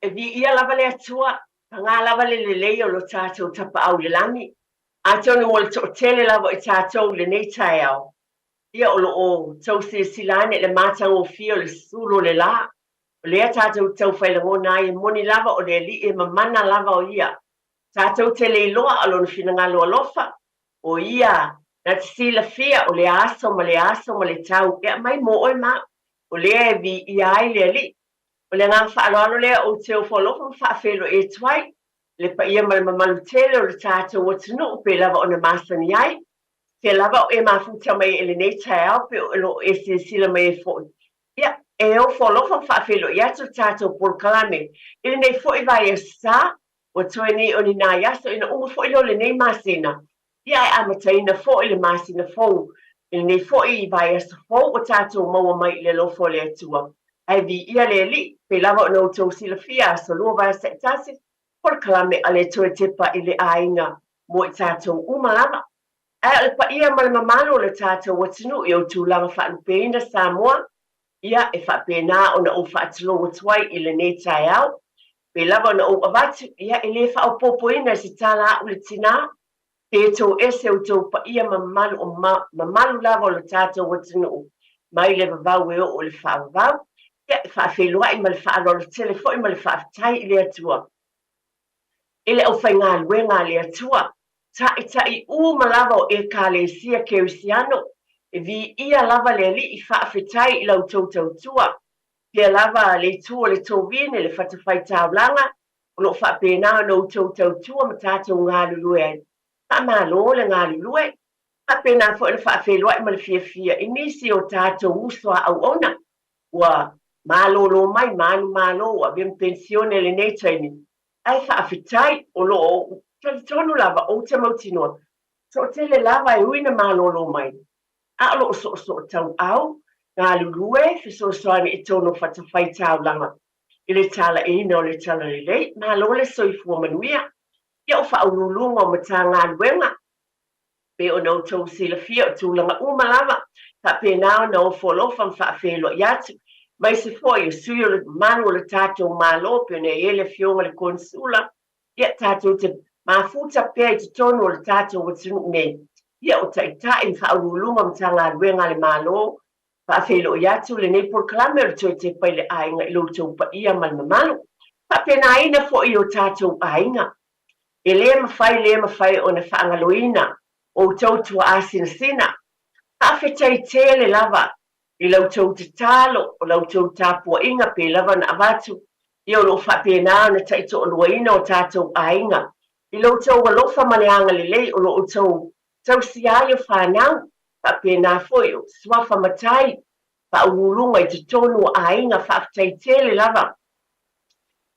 E viia lava le Atua, paga lava le lelei o lo tatou Tapaau i le lagi. Atonu mo le toatele lava o i tatou i lenei taeao, ia o lo o tou silasila ane i le matagofie o le sulu o le la, o lea tatou te taufai lagona ai e moni lava o le Alii e mamana lava o Ia. Tatou te le iloa a o Lona finagalo alofa, o Ia na te silafia o lea aso ma lea aso ma le tau e aumai mo oe ma au, o lea e viia ai le Alii. O le agaga faaaloalo lea ou te ofo alofa ma faafeiloai atu ai i le paia ma le mamalu tele o le tatou atunuu pei lava ona masani ai. Fea lava o e mafuta mai ai i lenei taeao pe o lo o e silasila mai ai foi. Ia, e ofo alofa ma faafeiloai atu le tatou polokalame i lenei foi vaiaso sa, ua toe nei o ni nai aso ina uma foi lea o lenei masina. Ia ae amataina foi le masina fou i lenei foi vaiaso fou ua tatou maua mai i le alofa o le Atua. Ae viia le Alii, pei lava ona outou silafia aso lua vaiaso taitasi, polokalame a le toe tepa i le aiga mo i tatou uma lava. Ae o le paia ma le mamalu o le tatou atunuu i ou tulaga faalupeina Samoa, ia e faapena ona ou faatulou atu ai i lenei taeao. Pei lava ona ou avatu, ia e le faaopoopoina i se tala a au le tinā, pe tou ese outou paia ma mamalu o mamalu lava o le tatou atunuu mai le vavau e oo i le faavavau. Ia, e faafeiloai ma le faaaloalo tele foi ma le faafetai i le Atua i le aufaigaluega a le Atua, taʻitaʻi uma lava o Ekalesia Kerisiano, e viia lava le Alii, faafetai i la outou tautua. Pea lava le itu o le tovine, le fatafaitaulaga, o lo o faapena ona outou tautua ma tatou galulue ai. Faamalo le galulue. Faapena foi ona faafeiloai ma le fiafia i nisi o tatou uso a auauna ua malolo mai, manumalo, ua avea ma penisione i lenei taimi. Ae faafetai, o lo o talitonu lava ou te mautinoa, toatele lava e ui na malolo mai, a o lo o soosootauau, galulue, fesoasoani i tonu o fatafaitaulaga i le talaiina o le Talalelei. Malo le soifua manuia. Ia o Faauluuluga o Matagaluega, pei ona outou silafia o tulaga uma lava, faapena ona ofo alofa ma faafeiloai atu, aemaise foi o sui o le mamalu o le tatou Malo, pei ona i ai le Afioga i le Konesula, ia tatou te mafuta pea i totonu o le tatou atunuu nei, ia o Taitai ma Faauluuluga o Matagaluega a le Malo, Faafeiloai atu lenei polokalame o le Toe Tepa i le Aiga i lo outou paia ma le mamalu. Faapenaina foi i o tatou aiga. E le mafai le mafai ona faagaloina outou tuaa sinasina. Faafetai tele lava i la outou tatalo, o la outou tapuaiga pei lava ona avatu, ia o lo o faapena ona taitoaluaina o tatou aiga i lo outou alofa ma le agalelei o lo outou tausia ai o fanau, faapena foi o suafa matai, faauluuluga i totonu o aiga, faafetai tele lava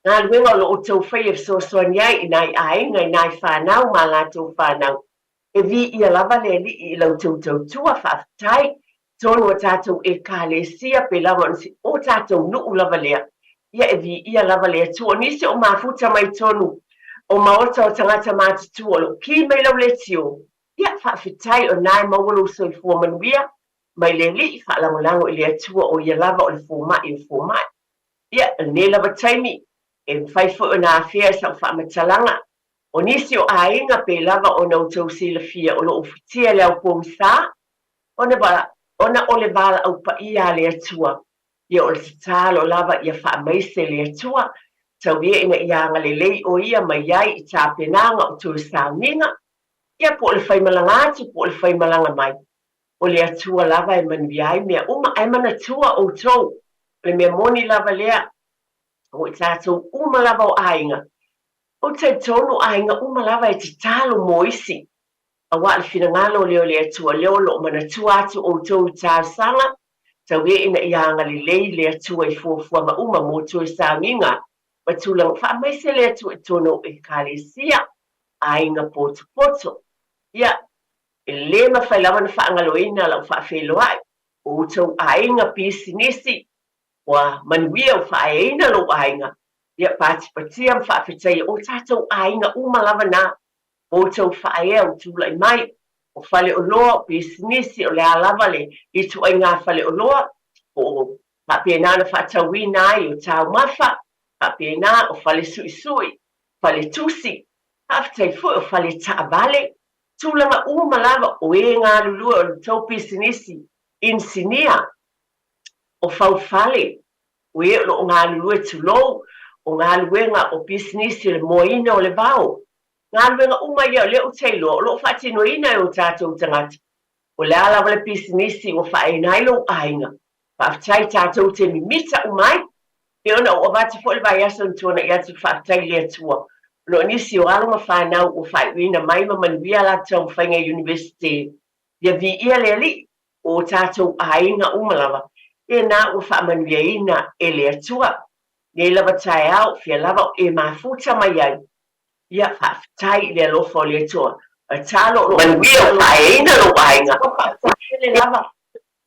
galuega o lo o outou faia e fesoasoani ai i nai aiga, i nai fanau ma a latou fanau. E viia lava le Alii i la outou tautua, faafetai tonu a tatou Ekalesia pe lava ona si o tatou nuu lava lea, ia e viia lava le Atua. O nisi o mafuta mai tonu o maota o tagata matutua o lo o ki mai lau leitio, ia faafetai o na e maua lou soifua manuia mai le Alii, faalagolago i le Atua o ia lava o le fomai o fomai. Ia, o lenei lava taimi, e mafai foi ona afea i sau faamatalaga, o nisi o aiga pei lava ona outou silafia o lo o futia i le ao pogisa, ona o le valaau paia a le Atua, ia o le tatalo lava ia faamaise le Atua, tau ia ina ia agalelei o Ia mai ai i tapenaga o toe sauniga, ia po o le faimalaga atu po o le faimalaga mai, o le Atua lava e manuia ai mea uma. Ae manatua outou, o le mea moni lava lea, o i tatou uma lava o aiga, ou te talitonu o aiga uma lava e tatalo mo isi, Auā le finagalo lea o le Atua lea o lo o manatua atu outou i talosaga, tau ia ina ia agalelei le Atua i fuafuaga uma mo toe sauniga ma tulaga faamaise le Atua i tonu o Ekalesia, aiga potopoto. Ia, e le mafai lava ona faagaloina lau faafeiloai, o outou aiga pisinisi, ua manuia ua faaeaina lou aiga, ia patipatia ma faafetaia o tatou aiga uma lava na. Outou faaea ua tulai mai, o faleoloa, o pisinisi, o le a lava le ituaiga faleoloa, po o faapena ona faatauina ai o taumafa, Faapena o fale suisui, fale tusi, faafetai foi o fale taavale, tulaga uma lava o e galulue o le tou pisinisi, inisinia, o faufale, o e o lo o galulue tulou, o galuega o pisinisi o le moaina o le vao. Galuega uma ia o lea ou te iloa o lo o faatinoina e o tatou tagata. O le a lava le pisinisi ua faaeina ai lou aiga, faafetai tatou te mimita uma ai. Pei ona ou avatu foi le vaiaso na tuanai atu le faafetai i le Atua ona o nisi o alo ma fanau ua faaiuina mai ma manuia a latou taumafaiga i Iunivesite. Ia viia le Alii, o o tatou aiga uma lava, tēnā ua faamanuiaina e le Atua. Nei lava taeao, fia lava o e mafuta mai ai, ia faafetai i le alofa o le Atua. Tatalo o lo o manuia o faaeaina lou aiga. Faafetai tele lava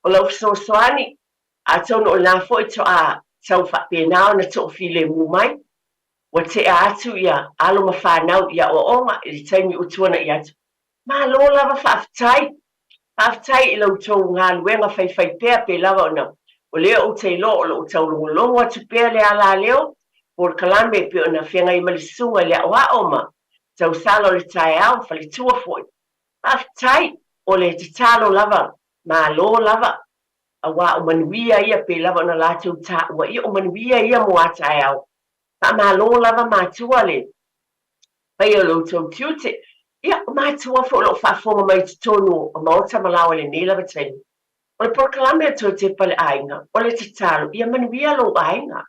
o lau fesoasoani, atonu o lena foi toa tau faapena ona toafilemu mai, ua tea atu ia alo ma fanau i aoaoga i le taimi ua tuanai atu. Malo lava faafetai. Faafetai i la outou galuega faifaipea pei lava ona o lea ou te iloa o lo o taulogologo atu pea le alaleo polokalame e pei ona feagai ma le susuga i le aoao ma tausala o le taeao ma faletua foi. Faafetai, o le tatalo lava, malo lava, aua o manuia ia pei lava ona latou taua, ia o manuia ia mo a taeao. Faamalo lava matua le paia o lo outou tiute. Ia, o matua foi o lo o faafofoga mai i totonu o maota ma laoa i lenei lava taimi. O le polokalame a Toe Tepa le Aiga, o le tatalo, ia manuia lou aiga.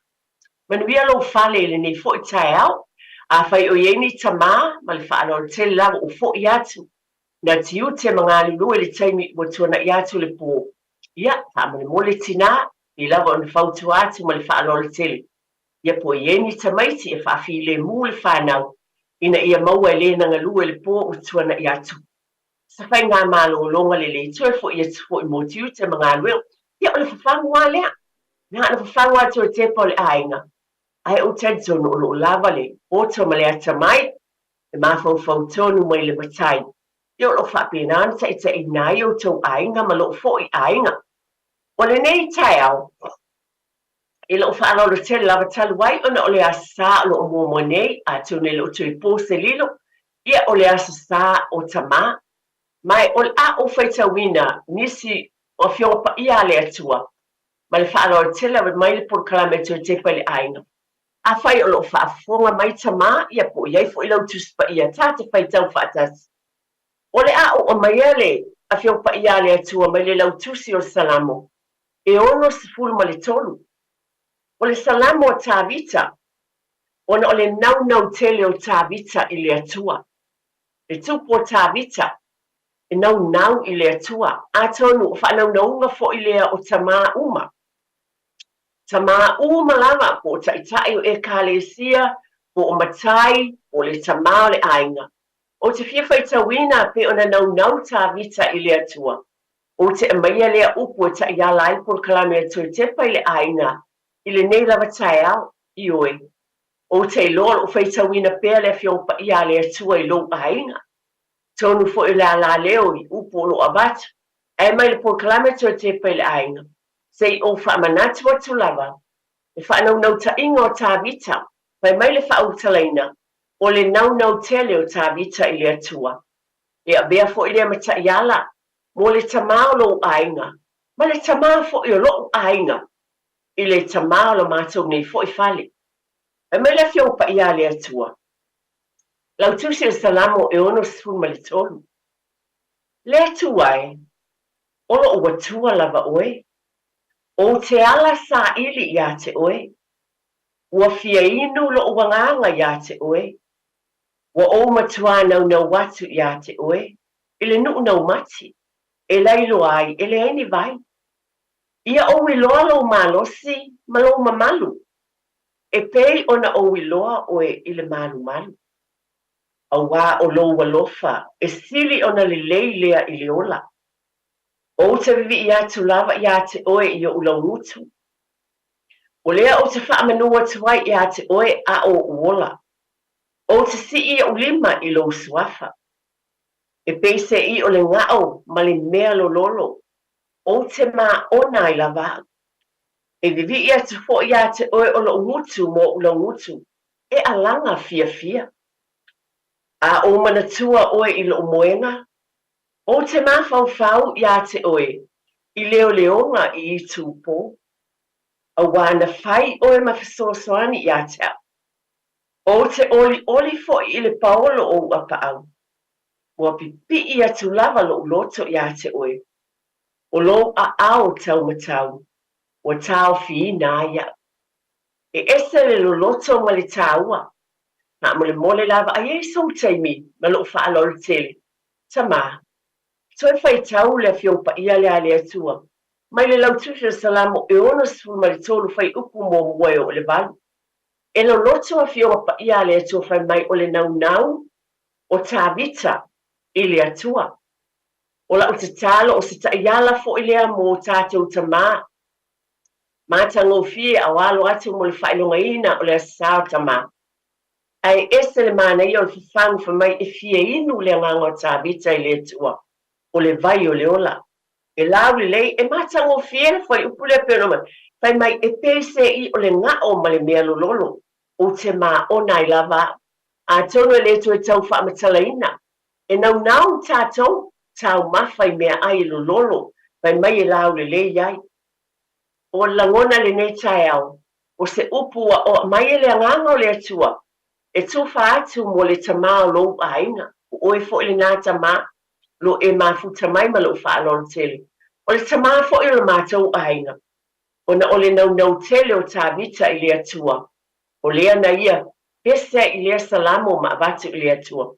Manuia lou fale i lenei foi taeao. Afai o i ai ni tama ma le faaaloalo tele lava ua foi atu na tiute ma galulue i le taimi ua tuanai atu le po, ia, faamolemole tinā, pei lava ona fautua atu ma le faaaloalo tele, ia po o i ai ni tamaiti e faafilemu le fanau ina ia maua e le na galue le po ua tuanai atu. Se faigamalologa lelei toe foi atu foi mo tiute ma galuega. Ia o le fafagu lava lea. Na ona fafagu lava toe tepa o le aiga. Ae ou talitonu o lo o lava le poto ma le atamai e mafaufau tonu mai le matai. Ia o lo o faapena ona taitaiina ai outou aiga ma lou foi aiga. O lenei taeao, I lou faaaloalo tele lava talu ai ona o le Aso Sa o lo o muamua nei, atonu e le o toe po se lilo, ia o le Aso Sa o Tamā. Ma o le a ou faitauina nisi o Afioga Paia a le Atua ma le faaaloalo tele lava mai le polokalame a Toe Tepa i le Aiga. Afai o lo o faafofoga mai Tamā, ia po o i ai foi lau Tusi Paia ta te faitau faatasi. O le a ou aumaia le Afioga Paia a le Atua mai le lau Tusi o le Salamo e 63. O le Salamo a Tavita, ona o le naunau tele o Tavita i le Atua. Le tupu o Tavita, e naunau i le Atua, atonu o faanaunauga foi lea o tamā uma. Tamā uma lava, po o taitai o Ekalesia, po o matai, po o le tamā o le aiga. Ou te fia faitauina pei ona naunau Tavita i le Atua. Ou te aumaia lea upu e taʻiala ai polokalame a Toe Tepa i le Aiga i lenei lava taeao, ioe. Ou te iloa o lou faitauina pea le Afioga Paia a le Atua i lou aiga. Tonu foi o le alaleo i upu o lo o avatu, ae mai le polokalame a Toe Tepa i le Aiga, se i ou faamanatu atu lava le faanaunautaiga o Tavita, fai mai le faaulutalaina, o le naunau tele o Tavita i le Atua. E avea foi lea ma taiala mo le tamā o lou aiga, ma le tamā foi o loʻu aiga, i le tamā o lo matou nei foi fale. Fai mai le Afioga Paia a le Atua, Lau Tusi o Salamo e 63. Le Atua e, o loʻu Atua lava ʻoe, ou te ala saili iā te ʻoe, ua fia inu loʻu agaga iā te ʻoe, ua ou matuā naunau atu iā te ʻoe, i le nuʻu naumati, e lailoa ai e leai ni vai. Ia ou iloa lou malosi ma lou mamalu, e pei ona ou iloa ʻoe i le malumalu. Auā o lou alofa e sili ona lelei lea i le ola. Ou te viviʻi atu lava iā te ʻoe i oʻu laugutu. O lea ou te faamanu atu ai iā te ʻoe a o oʻu ola. Ou te siʻi oʻu lima i lou suafa. E pei se i o le gaʻo ma le mea lololo, ou te māʻona ai lava au. E vivii atu foi iā te oe o loʻu gutu ma oʻu laugutu, e alaga fiafia. A ou manatua oe i loʻu moega, ou te mafaufau iā te oe i leoleoga i itūpō, auā na fai oe ma fesoasoani iā te aʻu. Ou te ʻoliʻoli foi i le paolo o ou ʻapaʻau. Ua pipiʻi atu lava loʻu loto iā te oe. ʻO lou ʻaʻao taumatau, ua taofiina ai aʻu. E ese le loloto ma le taua. Faamolemole lava aia i sou taimi ma loʻu faaaloalo tele. Tamā, toe faitau le Afioga Paia lea a le Atua, mai le lautusi o Salamo e 63 fuaiupu muamua e oo i le valu. E loloto Afioga Paia a le Atua fai mai o le naunau o Tavita i le Atua. O lau tatalo, o se taiala foi lea mo tatou tamā. Matagofie a o alo atu mo le faailogaina o le Aso Sa o Tamā. Ae ese le manaia o le fafagu fai mai e fia inu le agaga o Tavita i le Atua, o le vai o le ola. E lau lelei, e matagofie le fuaiupu lea pei ona aumai, fai mai e pese'i o le ga'o ma le mea lololo, ou te māʻona ai lava a'u. Atonu e le toe tau faamatalaina, E naunau tatou, taumafa i meaai e lololo, fai mai e laulelei ai. O le lagona lenei taeao, o se upu ua oa mai e le Agaga o le Atua, e tufa atu mo le tamā o lou aiga, o oe foi lenā tamā, lo e mafuta mai ma lou faaaloalo tele. O le tamā foi o lo matou aiga, ona o le naunau tele o Tavita i le Atua, o lea na ia pese i lea Salamo ma avatu i le Atua.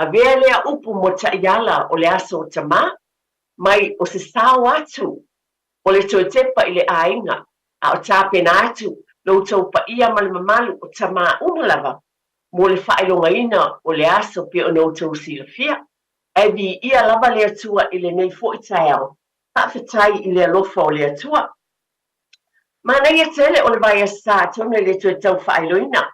Avea lea upu mo taiala o le aso o tamā, mai o se sao atu o le toe tepa i le aiga, a o tapena atu lo outou paia ma le mamalu o tamā uma lava mo le faailogaina o le aso pei ona outou silafia. Ae viia lava le Atua i lenei foi taeao. Faafetai i le alofa o le Atua. Manaia tele o le vaiaso sa atonu e le toe tau faailoina.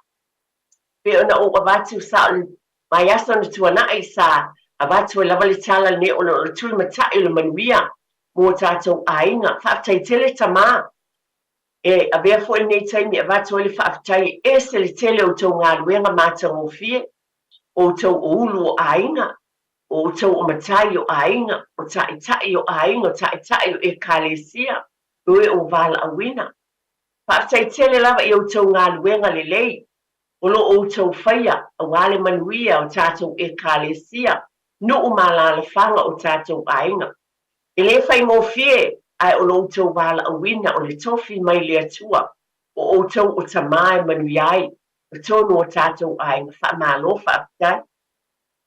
Pei ona ou avatu sa o le vaiaso na tuanai sa avatu ai lava le tala lenei ona o le tulimatai o le manuia mo tatou aiga. Faafetai tele tamā. E avea foi lenei taimi e avatu ai le faafetai e ese le tele o outou galuega matagofie, o outou o ulu o aiga, o outou o matai o aiga, o taitai o aiga, o taitai o Ekalesia, o e o valaauina. Faafetai tele lava i outou galuega lelei o lo o outou faia aua le manuia o tatou Ekalesia, nuu ma alaalafaga o tatou aiga. E le faigofie ae o lo outou valaauina o le tofi mai le Atua o outou o tamā e manuia ai totonu o tatou aiga. Faamalo faafetai.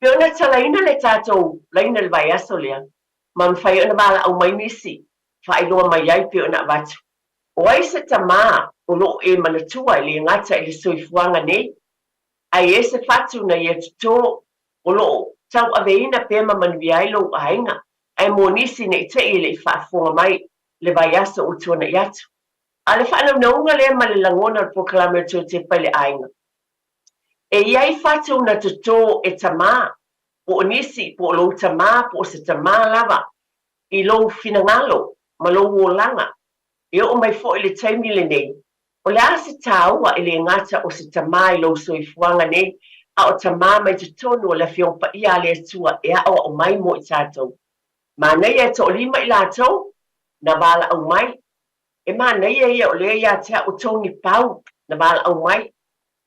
Pei ona talaina le tatou laina i le vaiaso lea, ma mafai ona valaau mai nisi, faailoa mai ai pei ona avatu. O ai se tamā o lo o e manatua e le gata i le soifuaga nei, ae e se fatu na ia totō o lo o tauaveina pea ma manuia ai lou aiga, ae mo nisi ne i te i e le i faafofoga mai le vaiaso ua tuana'i atu. A o le faanaunauga lea ma le lagona o le polokalame o Toe Tepa i le Aiga, e i ai fatu na totō e tamā, po o nisi, po o lou tamā, po o se tamā lava i lou finagalo ma lou olaga. E oo mai foi le taimi lenei, o le a se tāua e le gata o se tamā i lou soifuaga nei, a o tamā mai totonu o le Afioga Paia a le Atua e aʻoaʻo mai mo i tatou. Manaia e toʻalima i latou na valaau mai. E manaia ia o lea iā te au o Tony Pau na valaau mai.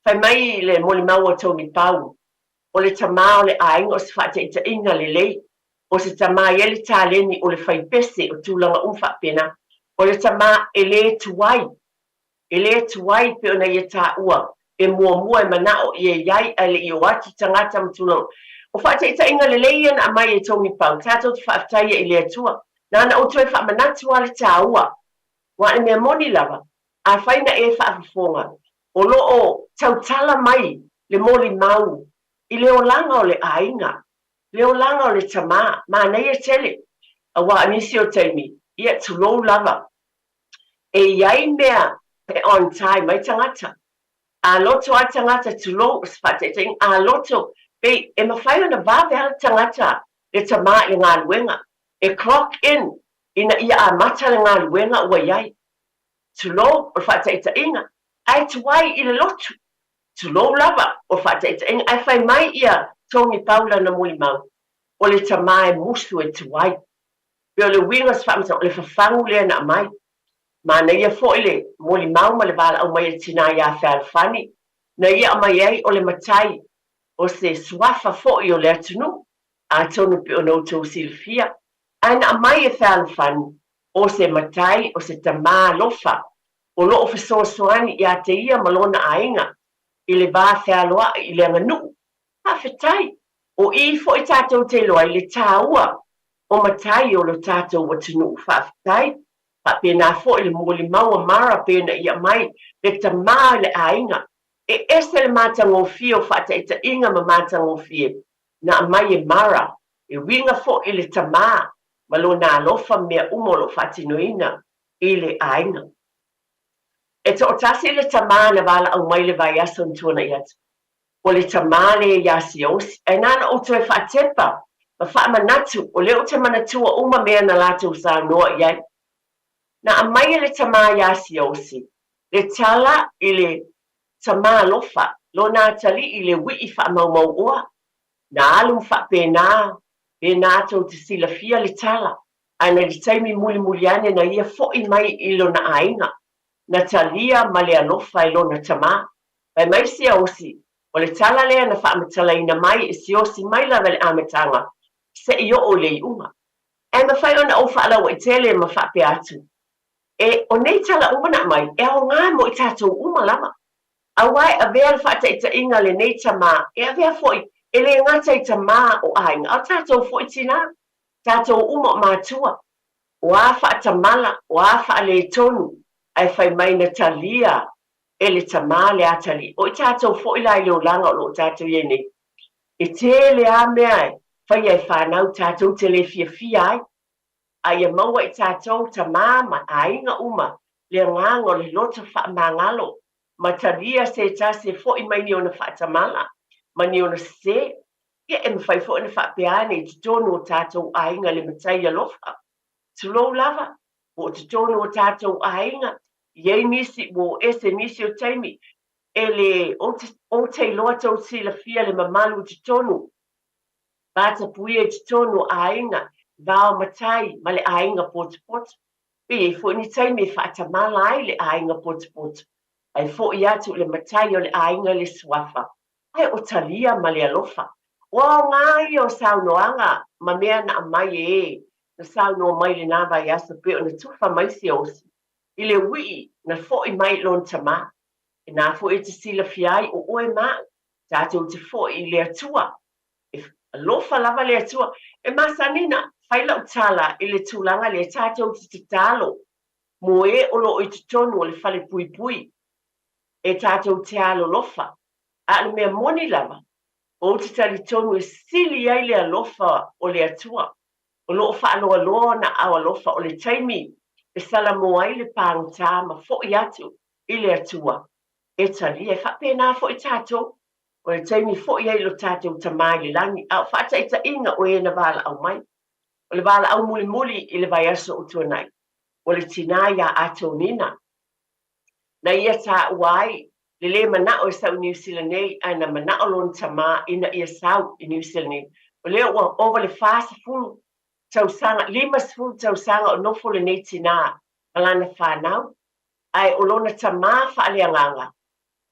Fai mai le molimau a Tony Pau, o le tamā o le aiga o se faataitaiga lelei, o se tamā i ai le taleni o le fai pese o tulaga uma faapena, o le tamā e le tuai, e le tuai pei ona ia taua e muamua e manao ia i ai ae le i o atu tagata ma tulaga. O faataitaiga lelei ia na aumai e Tony Pau, tatou te faafetaia i le Atua. Nāna ou toe faamanatu lava le taua, aua o le mea moni lava, afai na e faafofoga, o lo o tautala mai le molimau i le olaga o le aiga, le olaga o le tamā, manaia tele, aua o nisi o taimi, ia, tulou lava, e i ai mea e on time ai tagata. A loto lava le tagata, tulou, o se faataitaiga, a loto, pei e mafai ona vave lava le tagata, le tamā i le galuega, e clock in ina ia amata le galuega ua i ai. Tulou, o le faataitaiga, ae tuai i le lotu. Tulou lava, o le faataitaiga, ae fai mai ia Togi Pau lana molimau, o le tama e musu e tuai. Pei o le uiga o se faamatalaga, o le fafagu lea na aumai. Manaia foi le molimau ma le valaau mai a le tina ia Fealofani, na ia aumai ai o le matai o se suafa foi o le atunuu, atonu pei ona outou silafia, ae na aumai e Fealofani o se matai, o se tama alofa, o lo o fesoasoani ia te ia ma lona aiga i le va fealoai i le aganuu. Faafetai! O i foi tatou te iloa ai le taua o matai o lo tatou atunuu. Faafetai! Faapena foi le molimau a Mara pei ona ia aumai le tama o le aiga. E ese le matagofie o faataitaiga ma matagofie na aumai e Mara, e uiga foi i le tama ma lona alofa ma mea uma o lo o faatinoina i le aiga. E toatasi le tama na valaau mai le vaiaso na tuanai atu, o le tama lea iā Siaosi, ae na ona ou toe faatepa ma faamanatu, o lea ou te manatua uma mea na latou saunoa i ai. Na aumai e le tama iā Siaosi le tala i le tama alofa, lona atalii i le uiʻi faamaumauoa. Na alu ma faapena, pēnā tou te silafia le tala, ae na le taimi mulimuli ane na ia foʻi mai i lona aiga, na talia ma le alofa e lona tama. Fai mai Siaosi, o le tala lea na faamatalaina mai e Siaosi mai lava i le amataga seʻi oo i le iuga. Ae mafai ona ou faalauaitele ma faapea atu, E, o nei tala uma na aumai, e aoga mo i tatou uma lava. Aua e avea le faataitaiga a lenei tama, e avea foi, e le gata i tama o aiga, a o tatou foi tina, tatou uma o matua, o a faatamala, o a faaletonu, ae fai mai na talia e le tama le atalii. O i tatou foi la i le olaga o lo o tatou i ai nei, e tele lava mea e faia e fanau tatou te le fiafia ai, a ia maua i tatou tama ma aiga uma le agaga o le loto faamagalo ma talia se tasi e foʻi mai ni ona faatamala ma ni ona sese. Ia, e mafai foi ona faapea ane i totonu o tatou aiga le matai alofa. Tulou lava, po o totonu o tatou aiga, i ai nisi ua o ese nisi o taimi, e le, ou te iloa tou silafia le mamalu i totonu Vatapuia i totonu o aiga, vao matai ma le aiga potopoto. E i ai foi ni taimi e faatamala ai le aiga potopoto, ae foi atu i le matai o le aiga i le suafa, ae o talia ma le alofa. O aoga ia o saunoaga ma mea na aumai e ē na saunoa mai i lena vaiaso pei ona tufa mai Siaosi i le uiʻi na foʻi mai i lona tama. Inā foi e te silafia ai o oe ma aʻu, tatou te foʻi i le Atua. E alofa lava le Atua. E masani na fai lau tala i le tulaga lea tatou te tatalo mo e o lo o i totonu o le fale puipui e tatou te alolofa. A o le mea moni lava, ou te talitonu e sili ai le alofa o le Atua o lo o faaloaloa ona aao alofa o le taimi e salamo ai le pagota ma foʻi atu i le Atua e talia. E faapena foi tatou, o le taimi foʻi ai lo tatou Tama i le lagi, a o faataitaiga o e na valaau mai. O le valaau mulimuli i le vaiaso ua tuanai, o le tina iā Atonina, na ia taua ai le lē manao e sau i Niu Sila nei, ae na manao lona tama ina ia sau i Niu Sila nei. O lea ua ova le 40 tausaga, 50 tausaga o nofo lenei tina ma lana fanau, ae o lona tama faaleagaga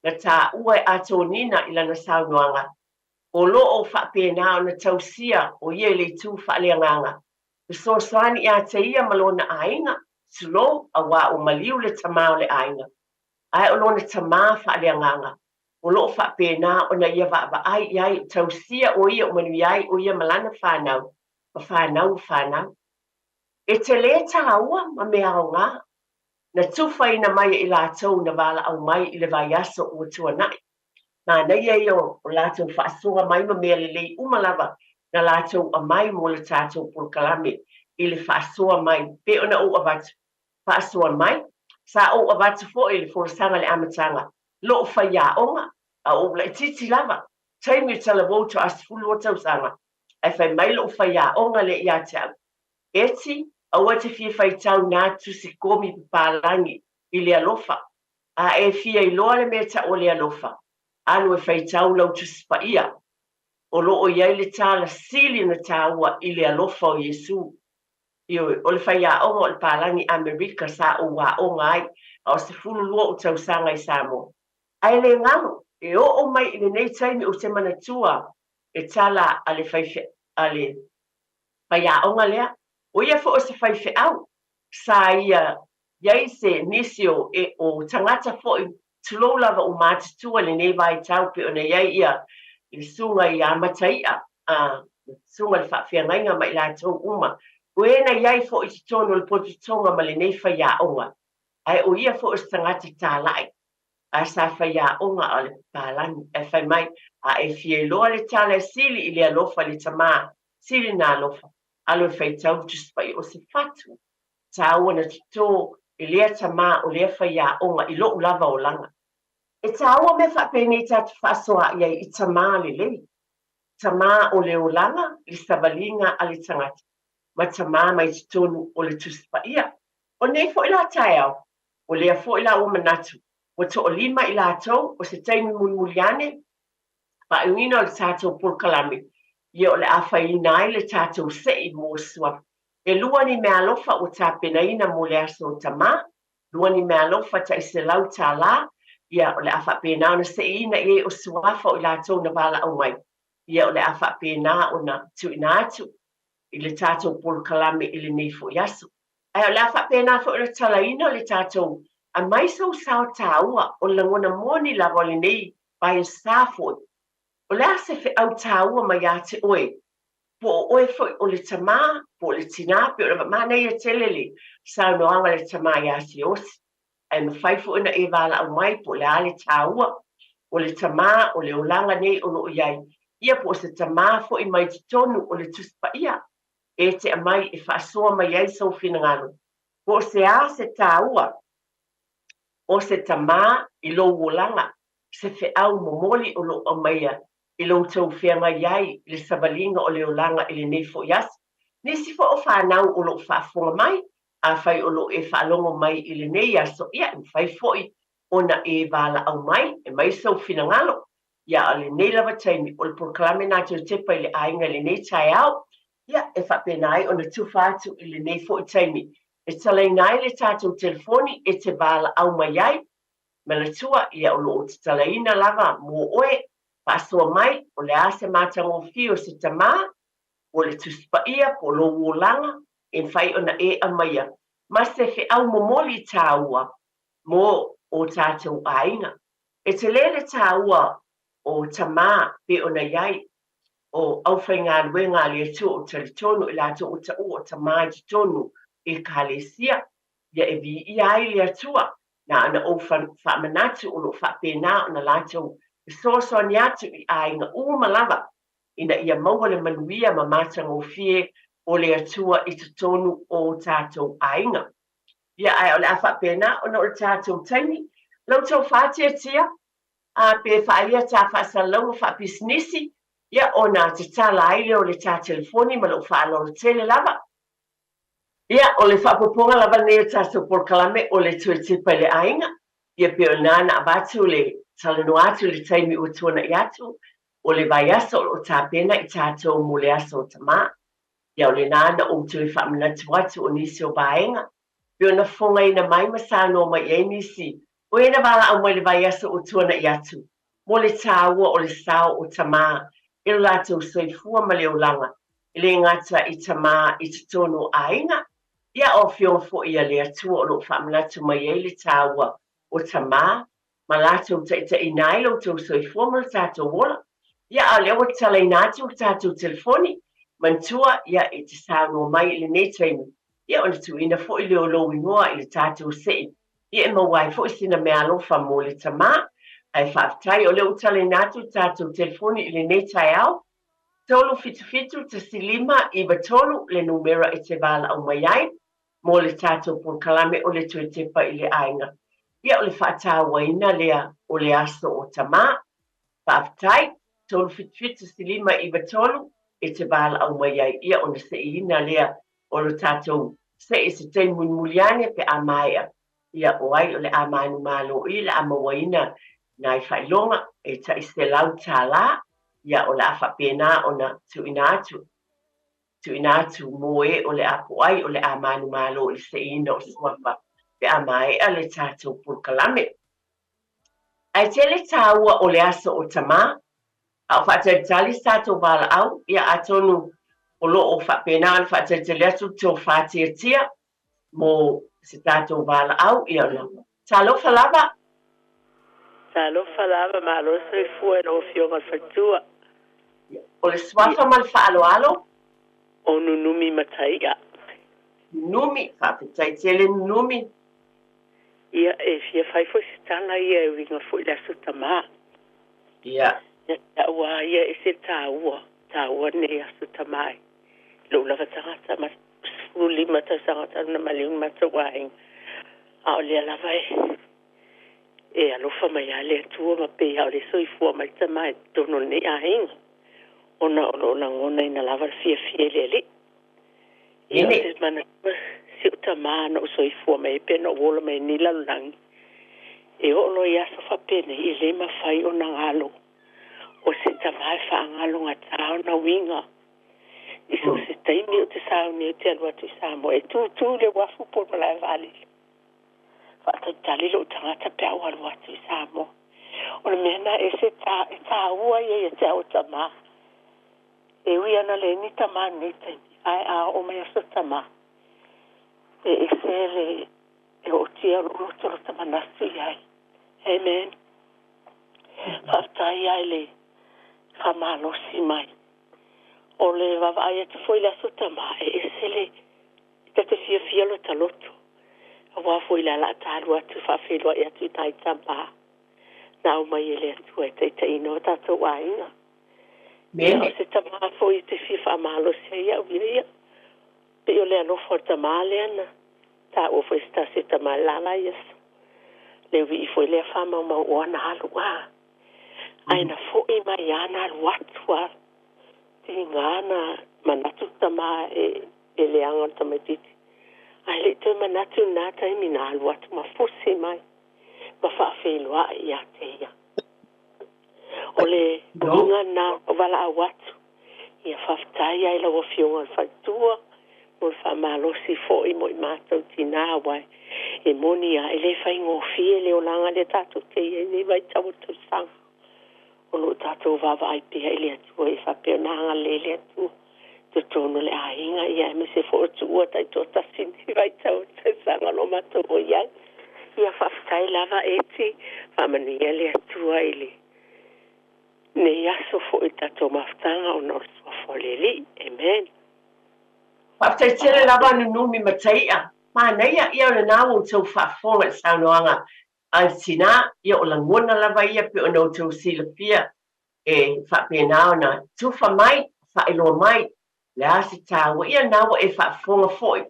na taua e Atonina i lana saunoaga, o lo o faapena ona tausia o ia i le itu faaleagaga, fesoasoani ia te ia ma lona aiga, tulou, auā ua maliu le tama o le aiga, ae o lona tama faaleagaga, o lo o faapena ona ia vaavaai i ai, o tausia o ia o manuia ai o ia ma lana fanau, ma fanau o fanau. E tele tāua ma mea aoga na tufaina mai e i latou na valaau mai i le vaiaso ua tuanai. Manaia ia o latou faasoa mai ma mea lelei uma lava na latou aumai mo le tatou polokalame i le faasoa mai pei ona ou avatu faasoa mai. Sa ou avatu foi le folasaga i le amataga lou faiaoga a o ou laitiiti lava taimi o talavou toa 12 tausaga ae fai mai lou faiaoga lea ia te au, Eti, aua e te fia faitau nā tusi komi papalagi. i le alofa. A e fia iloa le mea tau o le alofa, alu e faitau lau Tusi Paia. O lo o i ai le tala sili ona taua i le alofa o Iesu. Ioe, o le faiaoga o le palagi Amerika sa ou aoga ai a o 12 ou tausaga i Samoa. Ae le galo, e oo mai i lenei taimi ou te manatua le tala a le a le faiaoga lea, o ia foi o se faifeau, sa ia i ai se nisi o e o tagata foi, tulou lava ua matutua i lenei vaitau pei ona i ai ia le susuga ia Mataia, a, le susuga i le faafeagaiga ma i latou uma, o e na i ai foi i totonu o le pototoga ma lenei faiaoga, ae o ia foi o se tagata talai, a sa faiaoga a o le papalagi, ae fai mai, A e fia iloa le tala e sili i le alofa i le tamā, sili na alofa, alo e faitau le Tusi Paia o se fatu taua na toto e lea tamā o lea faiaoga i loʻu lava olaga. E taua mea faapenei tatou faasoaai ai i tamā lelei, tamā o le olaga, le savaliga a le tagata, ma tamā mai totonu o le Tusi Paia. O nei foi la taeao, o lea foi la ua manatu, ua toalima i latou, o se taimi mulimuli ane, faaiuina o le tatou polokalame, ia o le a faiina ai le tatou sei mo suafa. E lua ni meaalofa ua tapenaina mo le aso o Tamā, lua ni meaalofa tai $100, ia o le a faapena ona seiina i ai o suafa o i latou na valaau mai, ia o le a faapena ona tuuina atu i le tatou polokalame i lenei foi aso. Ae o le a faapena foi ona talaina le tatou aumai sou sao taua o le lagona moni lava o lenei vaiasa foi. O le a se feau taua mai ia te oe? Po o oe foi o le tamā, po o le tinā, pei ona manaia tele le saunoaga a le tamā ia Siaosi. Ae mafai foi ona e valaau mai po o le a le taua o le tamā o le olaga nei o lo o i ai, ia po o se tamā foi mai totonu o le Tusi Paia e te aumai e faasoa mai ai sou finagalo, po o se a se taua o se tamā i lou olaga, se feau momoli o lo o aumaia i lo outou feagai ai i le savaliga o le olaga i lenei foi aso. Nisi foi o fanau o lo o faafofoga mai, afai o lo o e faalogo mai i lenei aso, ia e mafai foi ona e valaau mai, e mai sou finagalo. Ia, a o lenei lava taimi, o le polokalame na toe tepa i le aiga i lenei taeao, ia, e faapena ai ona tufa atu i lenei foi taimi e talaina ai le tatou telefoni e te valaau mai ai. Manatua, ia, o lo o tatalaina lava mo oe, faasoa mai, o le a se matagofie o se tamā, po o le Tusi Paia, po o lou olaga, e mafai ona e aumaia ma se feau momoli tāua mō ō tātou aiga. E tele le tāua o tamā pei ona i ai o aufaigaluega a le Atua o talitonu i latou o taua o tamā i totonu i Ekalesia, ia e viia ai le Atua, na ona ou faamanatu o lo o faapena ona latou fesoasoani atu i aiga uma lava ina ia maua le manuia ma matagofie o le Atua i totonu o tatou aiga. Ia, ae o le a faapena ona o le tatou taimi. La outou faatiatia, a pe faia ta faasalalauga faapisinisi, ia ona tatala ai lea o le ta telefoni ma lou faaaloalo tele lava. Ia, o le faaopoopoga lava lenei o tatou polokalame o le toe tepa i le aiga. Ia pei o lena na avatu le talanoa atu i le taimi ua tuanai atu o le vaiaso o lo o tapena i tatou mo le aso o Tamā. Ia o lena na ou toe faamanatu atu o nisi o vaega pei ona fofogaina mai ma saunoa mai i ai nisi o e na valaau mai le vaiaso ua tuanai atu mo le tāua o le sao o tamā i lo latou soifua ma le olaga, e le gata i tamā i totonu o aiga, ia o afioga foi a le Atua o lo o faamanatu mai ai le tāua o tamā ma latou taitaiina ai lo outou soifua ma lo tatou ola. Ia, a o lea ua tatalaina atu le tatou telefoni, manatua, ia, e te saunoa mai i lenei taimi, ia, ona tuuina foi lea o lou igoa i le tatou sei, ia, e maua ai foi sina meaalofa mo le tamā. Ae faafetai, o lea ua talaina atu le tatou telefoni i lenei taeao, 377 1593 le numera e te valaau mai ai. mo le tatou polokalame o le toe tepa i le aiga. Ia o le faatauaina lea o le aso o Tamā. Faafetai, 377 1593 e te valaau mai ai ia ona seiina lea o lo tatou sei i se taimi mulimuli ane pe a maea. Ia, o ai o le a manumalo i le a mauaina nai faailoga e tai $100, ia o le a faapena ona tuuina atu. Tuuina atu mo e o le a po ai o le a manumalo i le seiina o suafa pe a maea le tatou polokalame. Ae tele tāua o le aso o Tamā, a o faatalitali se tatou valaau, ia atonu o lo o faapena ona faatalitali atu le tofa tiatia mo se tatou valaau, ia ona talofa lava. Talofa lava, malo le soifua i lau Afioga i le Faletua. O le suafa ma le faaaloalo. O Nunumi Mataia. Nunumi, faafetai tele Nunumi. Ia, e fia fai foi se tala ia e uiga foi i le Aso Tamā. Ia. Ia te au lava ia, e ese le taua, taua lenei Aso Tamā i lou lava tagata ma 15 tausaga talu ona maliu le matou aiga. A o lea lava e e alofa mai lava le Atua ma pei lava o lea e soifua mai le tama i totonu o lenei aiga, ona o lo o lagonaina lava le fiafia i le Alii. Ia, ou te manatua si ou tama na ou soifua mai ai pe na ou ola mai ai i lenei lalolagi, e oo loa i aso faapenei, e le mafai ona galo. O se tama e faagalogata ona uiga. I so o se taimi ou te sauni ai ou te alu atu i Samoa, e tutu i le uafu po o le malae vaalele. Faatalitali lou tagata pe a ou alu atu i Samoa. O le mea lena e ese e taua ia ia te au o tama. E ui ana leai ni tama i lenei taimi, ae a oo mai aso tama, e ese le e ootia o lou loto lota manatu i ai. Amen. Faafetai lava i le faamalosi mai. O le vaavaai atu foi i le aso tama, e ese le Ta te fiafia lota loto, aua foi le a talu atu faafeiloai atu i nai tama na aumai e le Atua e taitaiina o tatou aiga. Ia, o se tama foi e te fia faamalosi ai au ia ia. Pei o le alofa o le tama lea na taua foi e se tasi o tama i le la aso. Le uii foi lea faamaumau o ana alu a. Ae na foi mai lava na alu atu a. Tiga na manatu le tama e e leaga o le tamaitiiti. Ae le i toe manatu i lena taimi na alu atu ma fusi mai ma faafeiloai ia te ia. O le uiga lena o valaau atu, ia faafetai ai lau Afioga i le Faletua mo le faamalosi foi mo i matou tina aua e moni lava e le faigofie le olaga lea tatou te i ai nei vaitau o le tausaga. O lo o tatou vaavaai pea i le Atua ia faapea ona agalelei le Atua i totonu o le aiga, ia aemaise foi o tuua taitoatasi i lenei vaitau o le tausaga o lo o matou o i ai. Ia faafetai lava Eti, faamanuia le Atua i lenei aso foi i le tatou mafutaga ona o le suafa o le Alii. Amen. Faafetai tele lava Nunumi Mataia. Manaia ia o lena ua outou faafofoga i le saunoaga a le tina, ia o lagona lava ia pei ona outou silafia e faapena ona tufa mai, faailoa mai le a se taua. Ia lena ua e faafofoga foi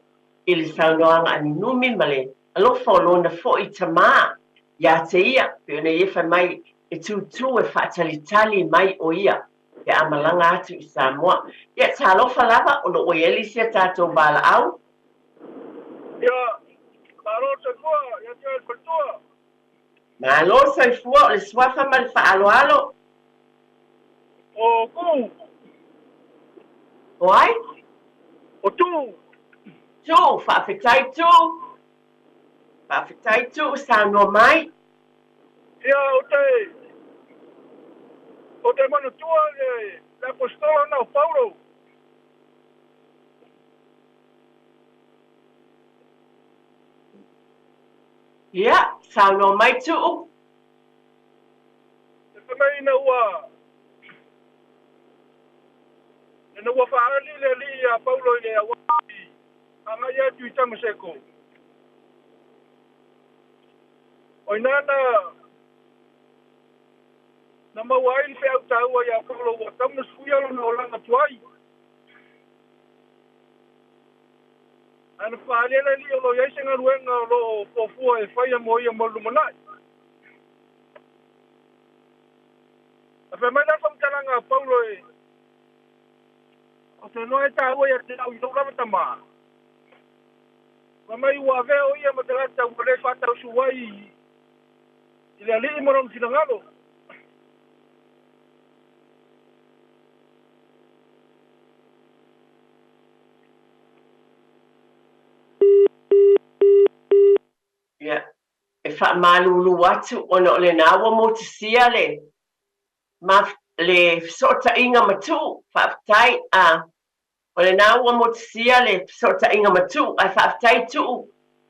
i le saunoaga a Nunumi ma le alofa o lona foi tama ia te ia, pei ona ia fai mai e tūtū e faatalitali mai o ia pe a malaga atu i Samoa. Ia talofa lava o lo o ua i ai le isi a tatou valaau. Ia, malo le soifua ia te oe le faletua. Malo le soifua, o le suafa ma le faaaloalo. O Tuu. O ai? O Tuu. Tuu, faafetai Tuu. Faafetai Tuu, saunoa mai. Ia, ou te, ou te manatua le, le apostola na o Paulo. Ia, saunoa mai Tuu. E fai mai ina ua, ina ua faaali le Alii iā Paulo i le auala i agai atu i Tamaseko. O ina na, na maua ai le feau taua iā Paulo ua tatau ona suia lona olaga tuai. Ae na faaali e le Alii o lo o i ai se galuega o lo o fuafua e faia mo ia mo le lumanai. Na fai mai la le faamatalaga a Paulo e, Ou te iloa e taua ia te au i lou lava tama. Ma mai ua avea o ia ma tagata ua lē faatausū ai i le ali'i ma lona finagalo. Ia, e faamalulu atu ona o lenā ua motusia le maf le fesootaiga ma Tu'u. Faafetai. A o lenā ua motusia le fesootaiga ma Tu'u, ae faafetai Tu'u,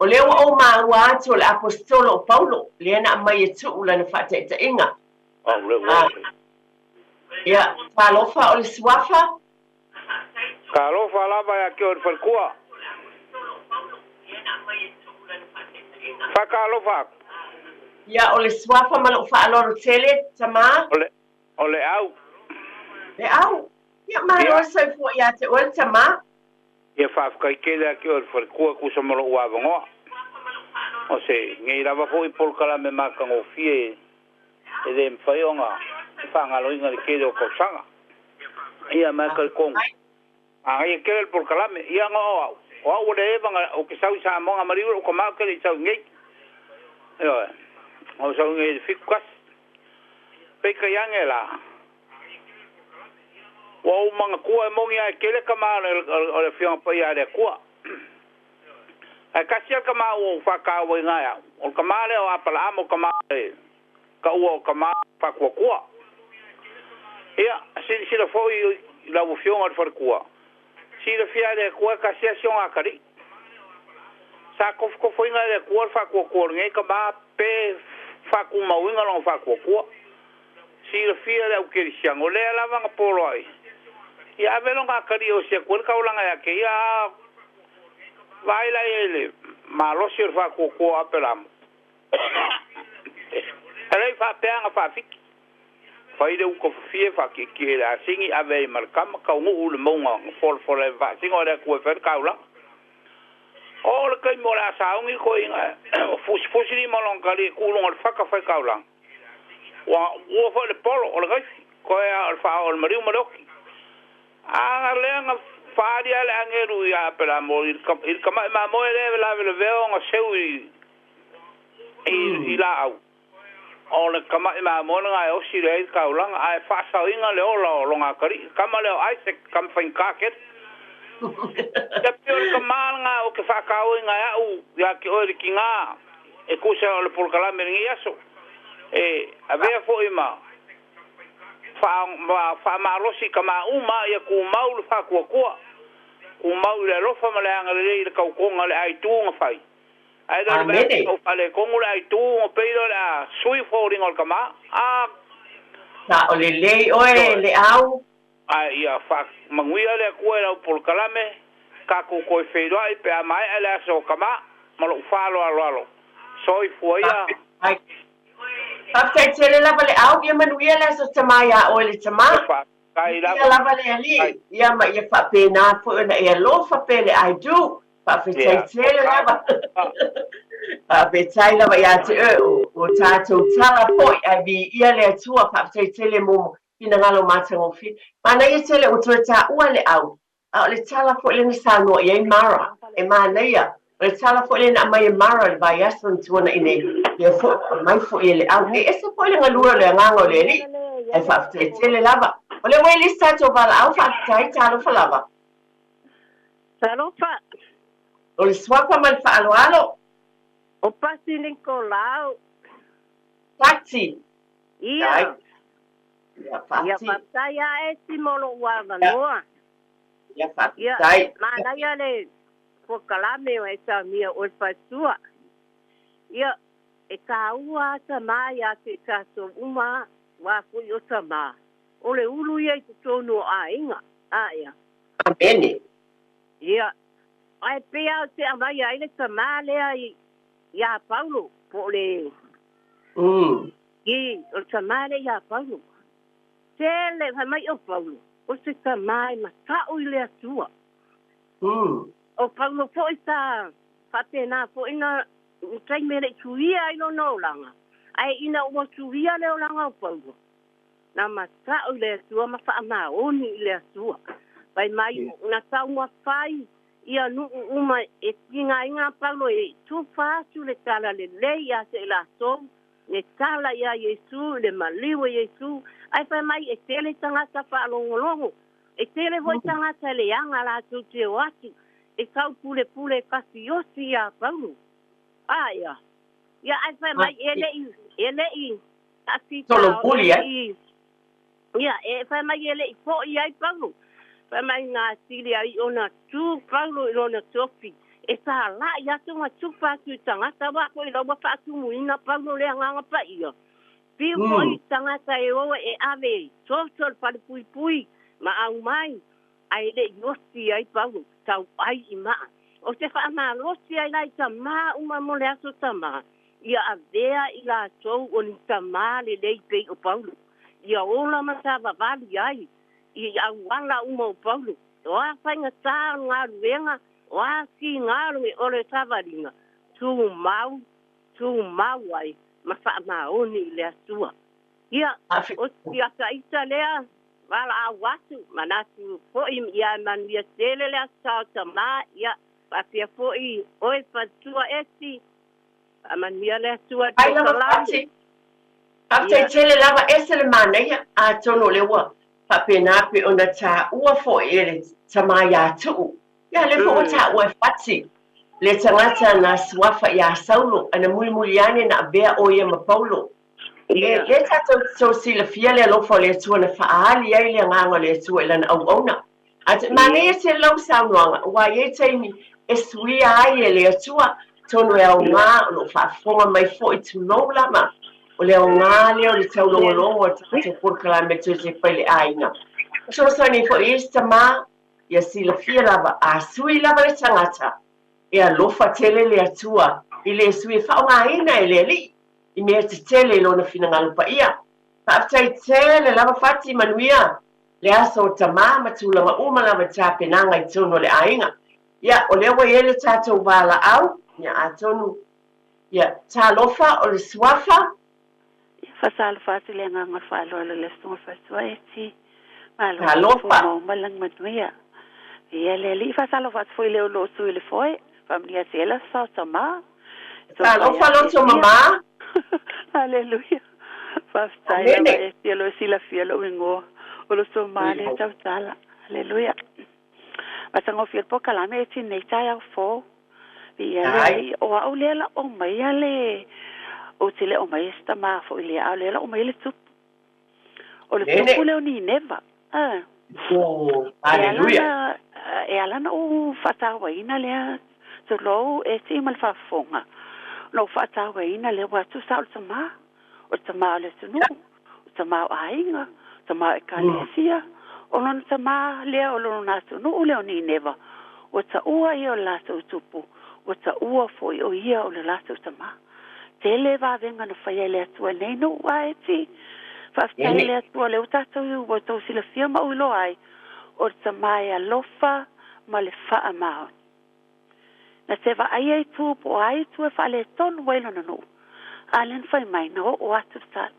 o lea ua ou maua atu o le Aposetolo o Paulo lea na aumai e Tu'u lana faataitaiga. A ia, talofa o le suafa. Talofa lava ia te oe le faletua. Faatalofa atu. Ia, o le suafa ma lou faaaloalo tele, tamā. O le, o le au. Le au. Ia, malo Ia. le soifua ia te oe le tamā. Ia faafetai tele ia te oe le faletua e tusa ma lou avanoa. O se nei lava foi polokalame matagofie e le mafai ona faagaloina i le tele o tausaga. Ia ma e talitonu, manaia tele le polokalame. Ia na o au, o au ua leva na ou te sau i Samoa na maliu lou tama ou te le i sau i nei. Ioe, na ou sau i nei i le 71. Peitai ane la, ua ou manatua e moni lava e tele tama o le Afioga Paia a le Atua. Ae tasi lava le tama ua ou faatauaina e au, o le tama lea o Apalaamo, o le tama e taua o tama faatuatua. Ia, silasila foi i lau Afioga i le faletua, silafia e le Atua e tasi lava si ona atalii. Sa tofotofoina e le Atua le faatuatua o lenei tama pe faatumauina lona faatuatua. Silafia e le aukerisiano, o lea lava na poloai, ia ave lona atalii e osi atu ai le taulaga ia te ia, a vaai la i ai i le malosi o le faatuatua o Aperaamo. E le i faapea na faafiki. Fai le uta fafie faatietie i le asini ave ai ma le tama, taunuu i le mauga na folafola ai ma faasino a le Atua e fai le taulaga. Oo le taimi o le a sauni le toeaina ua fusifusi lima o lona talii e tuu i luga o le fata fai taulaga. Ua ua foi le polo o le gaifi, toe lava o le faaoo o le maliu ma le oti. A na lea na faaali lava le agelu ia Aperamo i le tama'i mamoe lea e lavelavea ona seu i i laau, o le tama'i mamoe lena e osi lea ai le taulaga, ae faasaoina le ola o lona atalii, le tama lea o Isaac, tama faigata tele. Ia pei o le tama lena ou te faatauaina e au ia te oe le tinā e tusa o le polokalame i lenei aso, e avea foi ma faamalosi tama uma ia tumau le faatuatua, tumau i le alofa ma le agalelei i le tautoga o le aitu na fai. Ae le o le vaai Amene. atu ua faaletonu le aitu ona pei lea o le a sui foliga o le tama. A! Sao lelei oe Ioe. le au. Ae ia faamanuia le Atua i lau polokalame, tatou toe feiloai pe a maea le aso o tama ma lou faaaloaloalo. Soifua ia. Faafetai. Faafetai tele lava le au, ia manuia le aso tama iā oe le tama. Ia faafetai Viia lava. lava le Alii, ia ma ia faapena foi ona e alofa pea le I do. Faafetai Ia, tele lava. toka. Faafetai lava ia te oe o o tatou tala foi ae viia le Atua. Faafetai tele mo finagalo matagofie. Manaia tele ua toe taua le au, a o le tala foi lea na saunoa i ai Mara, e manaia. O le tala foi lea na aumai e Mara i le vaiaso na tuanai nei, lea foi ua aumai foi e le au. E ese foi le galue o le agaga o le Alii, ae faafetai tele lava. O lea ua i le isi tatou valaau, faafetai, talofa lava. Talofa. O le suafa ma le faaaloalo. O Pasi Nikolao. Pati. Ia. Ia, Ia Pati. faafetai lava Esi mo lou avanoa. Ia, Ia, faafetai. manaia le polokalame o e saunia oe le faletua. Ia, e taua lava tama ia te i tatou uma lava, aua foi o tama, o le ulu ia i totonu o aiga. A ia. Amene. Ia, ae pei lava ou te aumaia ai le tama lea i iā Paulo, po o le I, o le tama lea iā Paulo. Tele, fai mai o Paulo, o se tama e mata'u i le Atua. O Paulo foi sa faapena foi na taimi e le i tuia ai lona olaga, ae ina ua tuia le olaga o Paulo, na mata'u i le Atua ma faamaoni i le Atua. Fai mai, na taumafai Ia nu'u uma e tigaina Paulo e tufa atu le tala lelei ia te i latou, le tala iā Iesu i le maliu e Iesu, ae fai mai e tele tagata faalogologo, e tele foi tagata leaga latou te o atu e taupulepule e tafioti iā Paulo. A ia, ia ae fai mai e le'i e le'i Solomuli e le'i ia e fai mai e le'i fo'i ai Paulo. Fai mai na atili ai ona tu Paulo i lona tofi e sala'i atu ma tufa atu i tagata aua foi la ua faatumuina Paulo le Agaga Paia. Fiu foi tagata e o e ave toto le falepuipui ma aumai ae le'i oti ai Paulo tau'ai i ma'a. O te faamalosi ai la i tamā uma mo le aso tamā, ia avea i latou o ni tamā lelei pei o Paulo, ia ola ma savavali ai i auala uma o Paulo. O a faigatā o le galuega, o a figalo o le savaliga, tumau, tumau ai ma faamaoni i le Atua. Ia, o si ata ita lea, valaau atu, manatu foi ia manuia tele le Aso Sa o Tamā, ia, faapea foi oe faletua Esi, faamanuia le Atua i le Ai lava polokalame. Fati. Faafetai Ia. tele lava ese le manaia, atonu o lea ua faapena pei ona taua foi e le tama ia Tu'u. Ia lea foi ua taua e Fati le tagata na suafa iā Saulo ana mulimuli ane na avea ʻo ia ma Paulo. E lea tatou te tou silafia le alofa o le Atua na faaali ai le agaga o le Atua i lana auauna. A te manaia tele lau saunoaga, aua e i ai taimi e suia ai e le Atua, atonu e aoga o lo o faafofoga mai foi, tulou lava, o le aoga lea o le taulogologo o le tatou polokalame Toe Fai le Aiga. O fesoasoani foi i isi tamā, ia silafia lava, a sui lava le tagata, e alofa tele le Atua i le sui e faaaogaina e le Alii i mea tetele i lona finagalo paia. Faafetai tele lava Fati, manuia le aso o tamā ma tulaga uma lava i tapenaga i totonu o le aiga. Ia, o lea ua i ai le tatou valaau, ia atonu, ia, talofa o le suafa. Ia, faatalofa atu i le agaga o le faaaloalo i le Aso Faletua Eti. Malo le soifua Talofa. maua ma le lagi manuia. Ia le Alii, faatalofa atu foi i le o lo o tu i le foe. Faamanuia atu i ai le Aso Sa o Tamā. Tofa ia Talofa loto Esia. mama. Aleluia. Faafetai lava Amene. Esia o lo o silafia lou igoa. O lo toma lea tautala. Aleluia. Matagofie le polokalame e ti nei taeao fou. Viia le Ai. Alii, o au lea la aumaia le, ou te le aumaia se tamā foi lea, a o lea la aumaia le tupu. O le Amene. tupu lea o Nineva. Ah. Oh, E ala aleluia. na, e ala na ou faatauaina lea, tulou e ti ma le faafofoga. Na ou faatauaina lea, ua tusa o le tamā, o le tamā o le atunuu, o le tamā o aiga, o tamā o ekalesia, o lona tamā lea o lona atunuu lea o Nineva, ua taua ia o le latou tupu, ua taua foi o ia o le latou tamā. Tele vavega na faia e le Atua i lenei nuu, a e ti. Faafetai i Ene. le Atua o lea ua tatou ua outou silafia ma ou iloa ai, o le tamā e alofa ma le faamaoni. Na te vaaia i tu po o a itu e faaletonu ai lona nuu, a lea na fai mai, na oo atu le tala.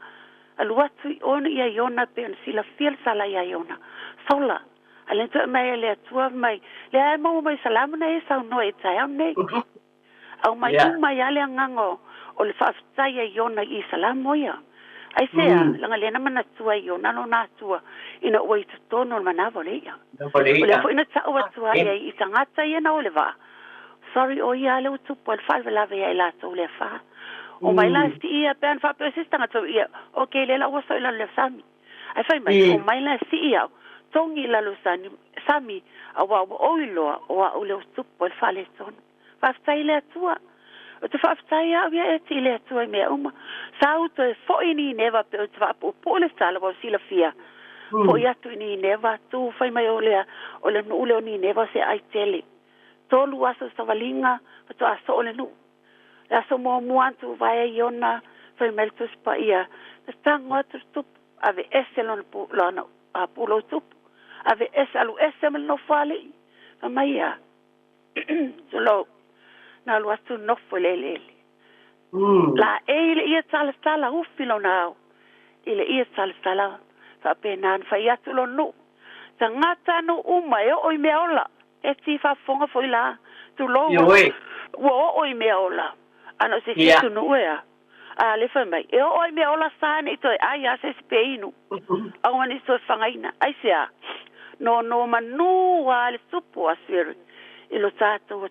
Alu atu i ona ia Iona pei ona silafia le sala iā Iona. Sola! A lea na toe aumai e le Atua mai, lea e maua mai Salamo na e saunoa i taeao nei. Aumai uma ai lava le agaga o, o le faafetai a Iona i Salamo ia. Aisea? Leaga lea na manatua e Iona lona Atua ina ua i totonu o le manava o le i'a. O le O lea i'a. foi na tau atu ai ai i tagata ia na o le vaa. Sorry, o ia lea ua tupu ai le faalavelave ia i latou le afa. Omai la sii ia pe ana faapea o se isi tagata ia, okay, lea la ua sau i lalo o le sami. Ae fai mai, omai la sii au, togi i lalo o le sami, aua ua ou iloa o au lea ua tupu ai le faaletonu. Faafetai i le Atua. Ou te faafetai au ia Eti i le Atua i mea uma. Sa ou toe foi i Nineva pe ou te faapuupuu le tala ua silafia. Foi atu i Nineva, tu fai mai o lea, o le nuu lea o Nineva o se aai tele. 3 aso savaliga faatoa soo le nuu. Le aso muamua atu vaea Iona, fai mai le Tusi Paia, na tago atu le tupu, aveese lona pu, lona a pulou tupu, aveese, alu ese ma le nofoalii. Fai mai ia, Tulou, na alu atu nofo i le eleele. Laei i le ia talatala ufi lona ao, i le ia talatala faapena na fai atu lona nuu. Tagata nuu uma e oo i mea ola. E ti faafofoga foi la. Tulou. Ioe. Ua oo i mea ola. Ana o se isi atunuu e a. A le fai mai, e oo i mea ola sa ne i toe ai a se isi pe inu. Aua ne i toe fagaina. Aisea? Nonomanu lava le tupu o Asiri i lo tatou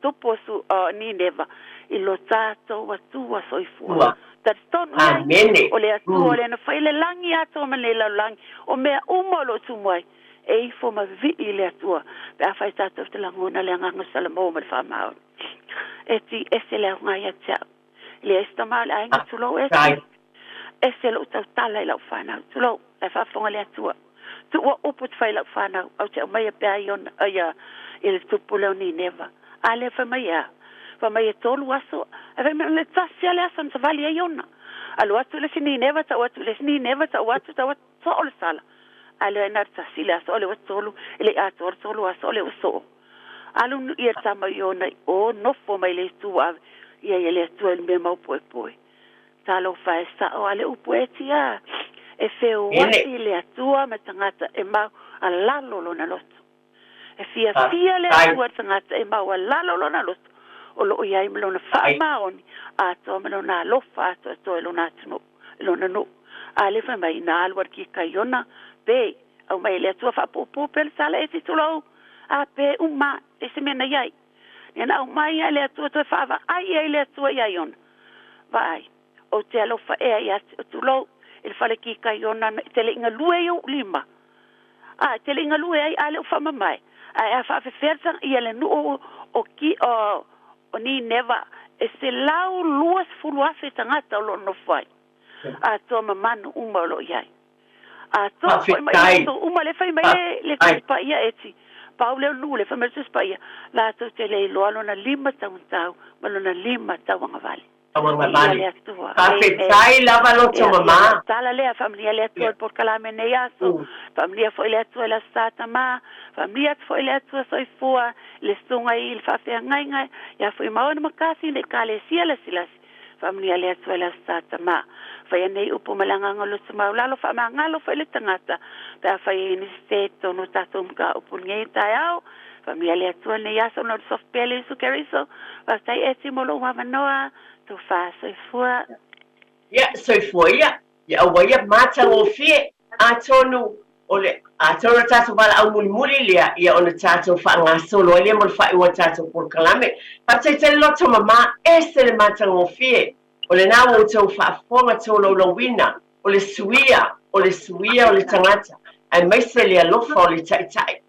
tupu o Nineva i lo tatou Atua soifua. Talitonu ai, o le Atua lea na fai le lagi atoa ma lenei lalolagi, o mea uma o lo o tumu ai, e ifo ma vivii i le Atua pe afai tatou te lagona le agaga salamo ma le faamaoni. E ti ese le aoga ia te au. E leai se tama o le aiga, tulou ese. Ese lou tautala i lau fanau, tulou, la e faafofoga le Atua. Tuua upu te fai i lau fanau, au te aumaia pea Iona, ia, i le tupu lea o Nineva. A lea fai mai e a? Fai mai e tolu aso, ae fai mai o le tasi lava le aso na savali ai Iona. Alu atu le isi Nineva, tau atu i le isi Nineva, tau atu, tau atu, soo le sala. A lea na o le tasi le aso, o lea ua tolu, e le i atoa le tolu aso, o lea ua soo. Alu ia le tama i Iona i o, nofo mai le itu ua ave i ai e le Atua i le mea maupoepoe. Talofa e sao a le upu e tia, e feoai le Atua ma tagata e mau a lalo lona loto. E fiafia le Atua i le tagata e mau a lalo lona loto, o lo o i ai ma lona faamaoni atoa ma lona alofa atoatoa i lona atunuu, i lona nuu. A le fai mai, na alu a le kika i ona, pe, aumai e le Atua faapuupuu pea le sala e titulou, a pe uma e se mea na i ai. Ia na aumai ai le Atua toe faavaai ai le Atua iā Iona. Vaai, ou te alofa ea ia te, tulou, i le fale kika Iona e te le i galue i ou lima. A, e te le i galue ai, a le o faamamae. Ae a faafefea le tanga, ia le nuu o, ki, o, o Nineva, e 120,000 tagata o lo o nofo ai. Atoa ma manu uma o lo o i ai. Atoa foi ma i latou uma, le fai mai le, le Tusi Paia e ti, pau lea o le nuu, le fai mai le Tusi Paia, latou te le iloa lona lima taumatau ma lona lima tauagavale. Viia le Atua. Faafetai lava loto Ia, mama. lau tala lea, faamanuia le Atua i le polokalame i lenei aso, faamanuia foi le Atua i le Aso Sa Tama, faamanuia atu foi le Atua Soifua i le susuga i le faafeagaiga ia Fuimaono Makasi le Ekalesia Lasilasi. Faamanuia le Atua i le Aso Sa Tama. Faia nei upu ma le agaga o loto maulalo, faamagalo foi le tagata pe afai e i ai nisi sē totonu o tatou mataupu i lenei taeao. Faamanuia le Atua i lenei aso ona o le sofu pea le Iesu Keriso. Faafetai Eti mo lou avanoa. Tofa soifua. Ia, soifua ia. Ia aua ia matagofie. Atonu o le, atonu o le tatou valaau mulimuli lea, ia ona tatou faagasolo ai lea mo le faaiuga o le tatou polokalame. Faafetai tele loto mama, ese le matagofie. O lena ua outou faafofoga tolaulauina, o le suia, o le suia o le tagata, aemaise le alofa o le Taitai,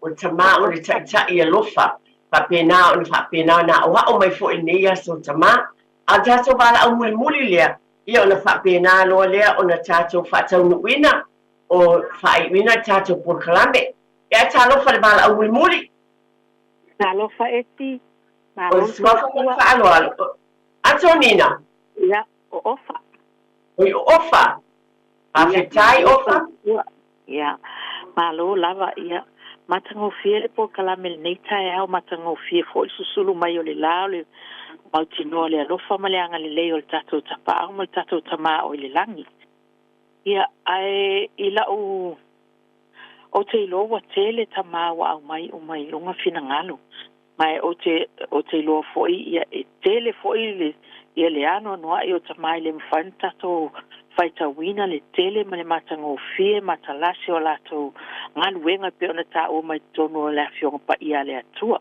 o le Tama o le Taitai alofa, faapena ona faapena ona aoao mai foi i lenei aso Tama. A o le tatou valaau mulimuli lea, Ia ona faapena loa lea ona tatou faataunuuina o faaiuina le tatou polokalame. Ia ae talofa i le valaau mulimuli. Talofa Eti, O malo le le suafa ma le soifua. faaaloalo. Antonina. Ia, o Ofa. Oi o Ofa. Ia, Faafetai malo le Ofa. soifua. Ia, malo lava, ia, matagofie le polokalame i lenei taeao, matagofie foi le susulu mai o le la o le mautinoa le alofa ma le agalelei o le tatou Tapaau ma le tatou Tama o i le lagi. Ia, ae i la'u, ou te iloa ua tele tama ua aumai uma i luga finagalo, Ma e ou te, ou te iloa foi, ia, e tele foi le, ia le anoanoai o tama e le mafai ona tatou faitauina le tele ma le matagofie matalasi o a latou galuega e pei ona taua mai totonu o le Afioga Paia a le Atua.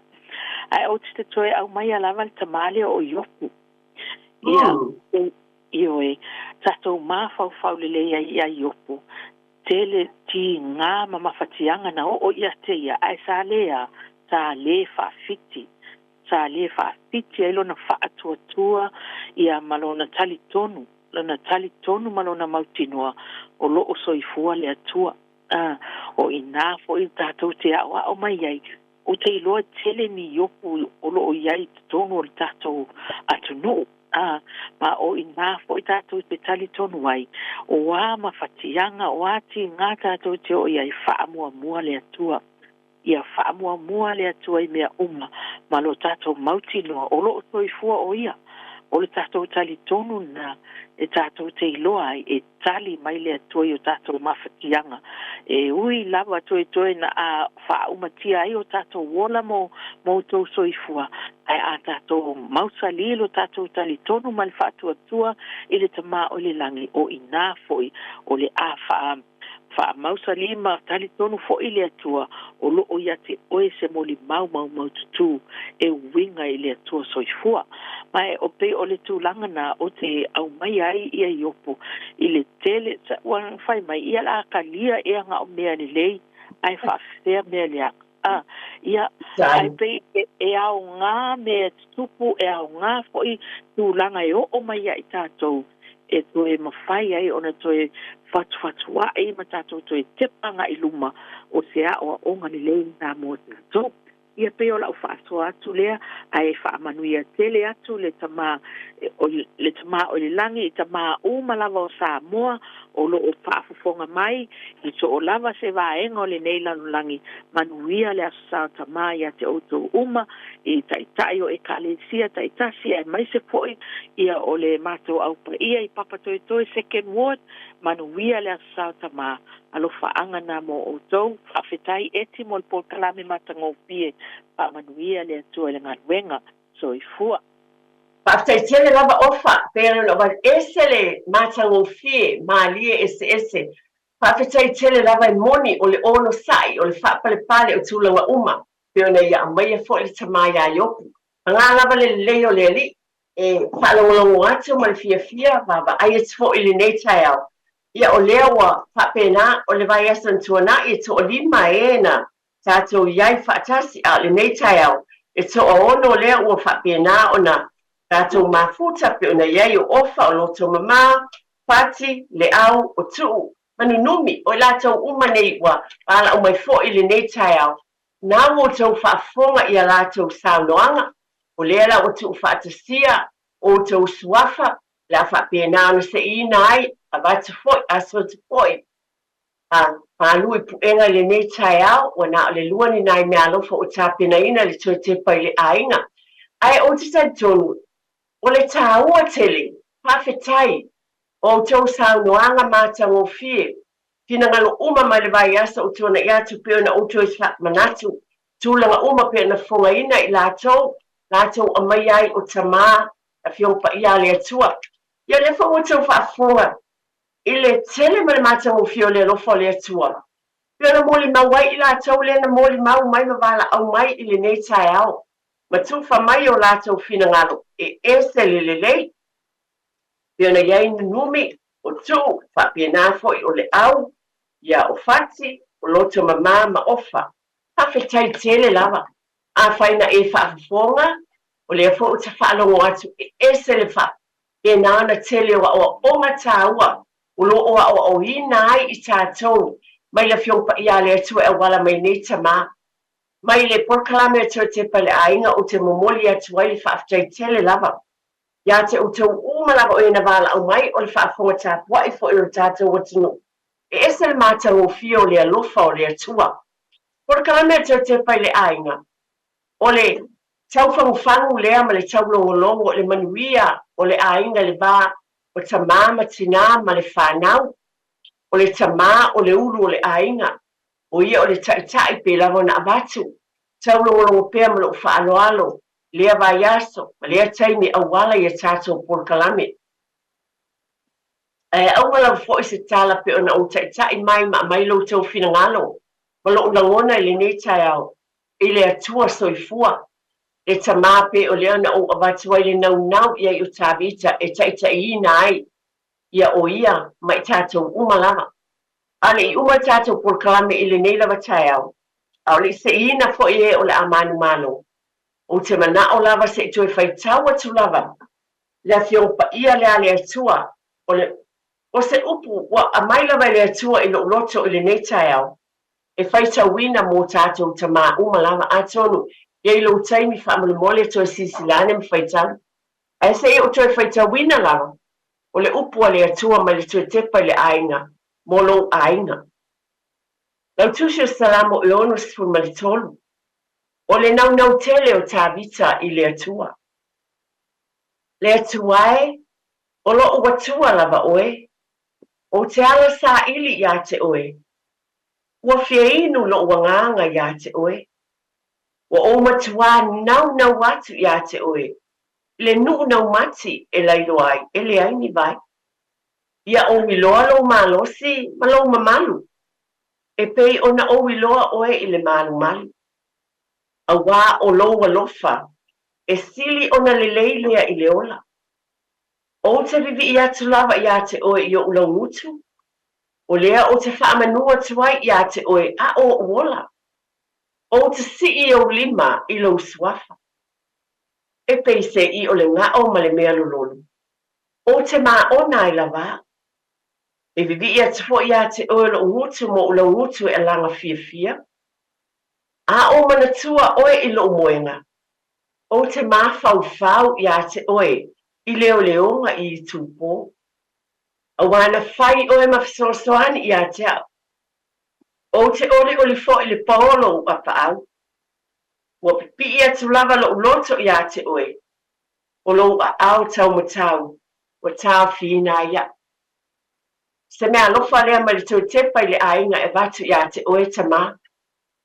Ae ou te toe aumaia lava le tama lea o Iopu. Ia, ioe, tatou mafaufau lelei ai ia Iopu, tele tiga ma mafatiaga na oo ia te ia, ae sa le a, sa le faafiti. Sa le faafiti ai lona faatuatua ia ma lona talitonu, lona talitonu ma lona mautinoa o lo o soifua le Atua. A, o i ina foi tatou te aoao mai ai, ou te iloa tele ni Iopu o lo o i ai i totonu o le tatou atunuu. Ā, ma o inā foi tātou te talitonu ai, o a mafatiaga, o a tīgā tātou te oo i ai, faamuamua le Atua. Ia faamuamua le Atua i mea uma, ma lo tātou mautinoa, o lo o soifua o Ia. O le tatou talitonu lena e tatou te iloa ai e tali mai le Atua i o tatou mafatiaga. E ui lava toetoe na a faaumatia ai o tatou ola mo outou soifua, ae a tatou mausali lo tatou talitonu ma le faatuatua i le Tama o i le lagi, o i ina foi o le a faa faamausali ma talitonu foi le Atua o lo o ia te oe se molimau maumaututū e uiga i le Atua soifua. Ma e o pei o le tulaga na o te aumaia ai ia Iopo i le tele, ua fai mai, ia la kalia ea na o mea lelei, ae faafefea mea leaga. A, ia, ae pei e aoga mea tutupu, e aoga foi tulaga e oo mai ia i tatou, e toe mafai ai ona toe fatufatuaʻi ma tatou toe tepa agai i luma o se aoaoga lelei lena mo tatou. Ia pei o lau faasoa atu lea, ae faamanuia tele atu le Tama o le Tama o i le Lagi i tama uma lava o Samoa o lo o faafofoga mai i so o lava se vaega o lenei lalolagi. Manuia le Aso Sa o Tama ia te outou uma i taitai o Ekalesia taitasi aemaise foi ia o le matou au paia i Papatoetoe Second Ward. Manuia le Aso Sa o Tama. Alofaaga na mo outou. Faafetai Eti mo le polokalame matagofie. Faamanuia le Atua i le galuega. Soifua. Faafetai tele lava Ofa, pei ona ou ese le matagofie malie eseese. Faafetai tele lava e moni o le onosai, o le faapalepale o tulaga uma, pei ona ia aumaia foi le tama iā Iopu. Paga lava le lelei o le Alii e faalogologo atu ma le fiafia, vaavaai atu foi i lenei taeao. Ia o lea ua faapena, o le vaiaso na tuanai e toalima e na tatou i ai faatasi, a o lenei taeao e toaono lea ua faapena ona tatou mafuta pei ona i ai o Ofa, o Lotomamā, Fati, Leau, o Tuu, ma Nunumi, o i latou uma nei ua valaau mai foi i lenei taeao. Na ua outou faafofoga i a latou saunoaga, o lea la ua tuufaatasia outou suafa, o le a faapena ona seiina ai, avatu foi, aso atu foi, a malu i puega i lenei taeao, ua na o le lua ni nai meaalofa ua tapenaina i le toe tepa i le aiga. Ae ou te talitonu, o le taua tele, faafetai, o outou saunoaga matagofie, finagalo uma mai le vaiaso o tuanai atu pei ona ou toe manatu, tulaga uma pei ona fofogaina i latou, latou aumaia ai o tama, Afioga Paia a le Atua. Ia o lea foi ua outou faafofoga i le tele ma le matagofie o le alofa o le Atua, pei ona molimau ai i latou lea na molimau mai ma valaau mai i lenei taeao, ma tufa mai o latou finagalo e ese le lelei, pei ona i ai Nunumi, o Tuu, faapena foi o Leau, ia o Fati, o Lotomamā ma Ofa. Faafetai tele lava. Afai na e faafofoga, o lea foi ou te faalogo atu e ese le faapena ona tele o aoaoga taua o lo o aoaoina ai i tatou mai le Afioga Paia a le Atua e auala mai nei tama. Mai le polokalame a Toetepa i le Aiga ou te momoli atu ai le faafetai tele lava ia te outou uma lava o e na valaau mai o le faafofoga tapuai foi o le tatou atunuu. E ese le matagofie o le alofa o le Atua. Polokalame a Toetepa i le Aiga, o le taufagufagu lea ma le taulogologo i le manuia o le aiga i le va o tamā ma tinā ma le fanau. O le tamā o le ulu o le aiga, o ia o le taitai pei lava ona avatu. Taulogologo pea ma lou faaaloalo lea vaiaso ma lea taimi auala i a tatou polokalame. Ae auga lava foi se tala pei ona ou taitai mai ma aumai lo outou finagalo ma lou lagona i lenei taeao i le Atua soifua, le Tama pei o lea na ou avatu ai le naunau i ai o Tavita e taitaiina ai ia o ia ma i tatou uma lava. A le i uma le tatou polokalame i lenei lava taeao, a o le i seiina foi e o le a manumalo, Ou te manao lava se i toe faitau atu lava le Afioga Paia lea a le Atua, o le, o se upu ua aumai lava e le Atua i lou loto i lenei taeao, e faitauina mō tātou tamā uma lava. Atonu, i ai lou taimi faamolemole toe silasila ane ma faitau. Ae se i ou toe faitauina lava, o le upu a le Atua mai le toe tepa i le aiga, mō lou aiga. Lau Tusi o Salamo e 63. O le naunau tele o Tavita i le Atua. Le Atua e, o loʻu Atua lava ʻoe, Ou te ala saʻili iā te ʻoe, Ua fia inu loʻu agaga iā te ʻoe. Ua ou matuā naunau atu iā te ʻoe, I le nuʻu naumati e lailoa ai e leai ni wai. Ia ou iloa lou malosi ma lou mamalu, E pei ona ou iloa ʻoe i le malumalu. Auā o lou alofa, e sili ona lelei lea i le ola. Ou te wiwiʻi atu lava iā te ʻoe i oʻu laugutu, o lea ou te faamanu atu ai iā te ʻoe a o oʻu ola. Ou te siʻi ou lima i lou suafa. E pei seʻi o le gaʻo ma le mea lololo. Ou te māʻona ai lava aʻu. E wiwiʻi atu foʻi iā te ʻoe loʻu gutu ma oʻu laugutu e alaga fiafia. A o manatua ʻoe i loʻu moenga. Ou te māfaufau iā te ʻoe i leoleoga i itūpō. Auā na fai ʻoe ma fesoasoani iā te aʻu. Ou te ʻoliʻoli foʻi le paolo u ʻapaʻau. Ua pipiʻi atu lava loʻu loto iā te ʻoe. O lou ʻaʻao taumatau, ua tāofiina ai aʻu. Se mea alofa lea mai le tou tepa i le ʻāiga e avatu iā te ʻoe, Tamā.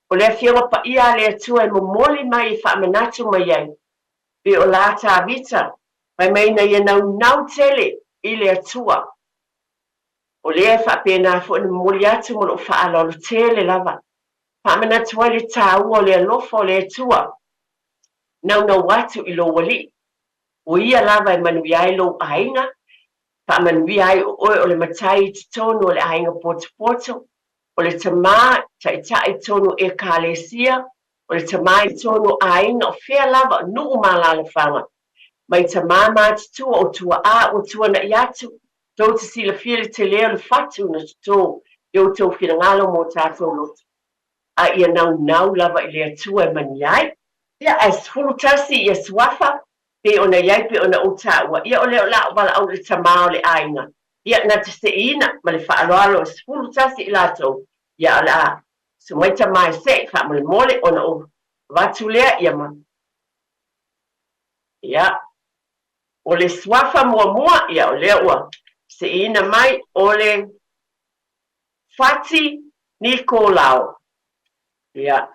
O le Afioga Paʻia a le Atua e momoli mai e faamanatu mai ai, e o lā Tāvita, fai mai na ia naunau tele i le Atua. O lea e faapena foʻi na momoli atu ma loʻu faaaloalo tele lava, faamanatu ai le tāua o le alofa o le Atua, naunau atu i lou alii. O ia lava e manuia ai lou ʻaiga, faamanuia ai o ʻoe o le matai i totonu o le ʻaiga potopoto, o le tamā taʻitaʻi tonu ʻEkalesia, o le tamā i tonu ʻāina o fea lava, nuʻu ma alaalafaga. Mai tamā matutua o tuaʻā ua tuanaʻi atu, tou te silafia le tele o le fatu na totō i outou finagalo mo tatou loto. A ia naunau lava i le Atua e mani ai. Ia, ae 11 ia suafa, pei ona iai pei ona ou taua, ia o lea o la o valaau le tamā o le ʻāina, ia na te seʻiina ma le faaaloalo e 11 i latou, ia o le a susu mai tamā e seʻi faamolemole ona ou avatu lea ia ma ia o le suafa muamua, ia o lea ua seʻiina mai o le Fati Nikolao. Ia.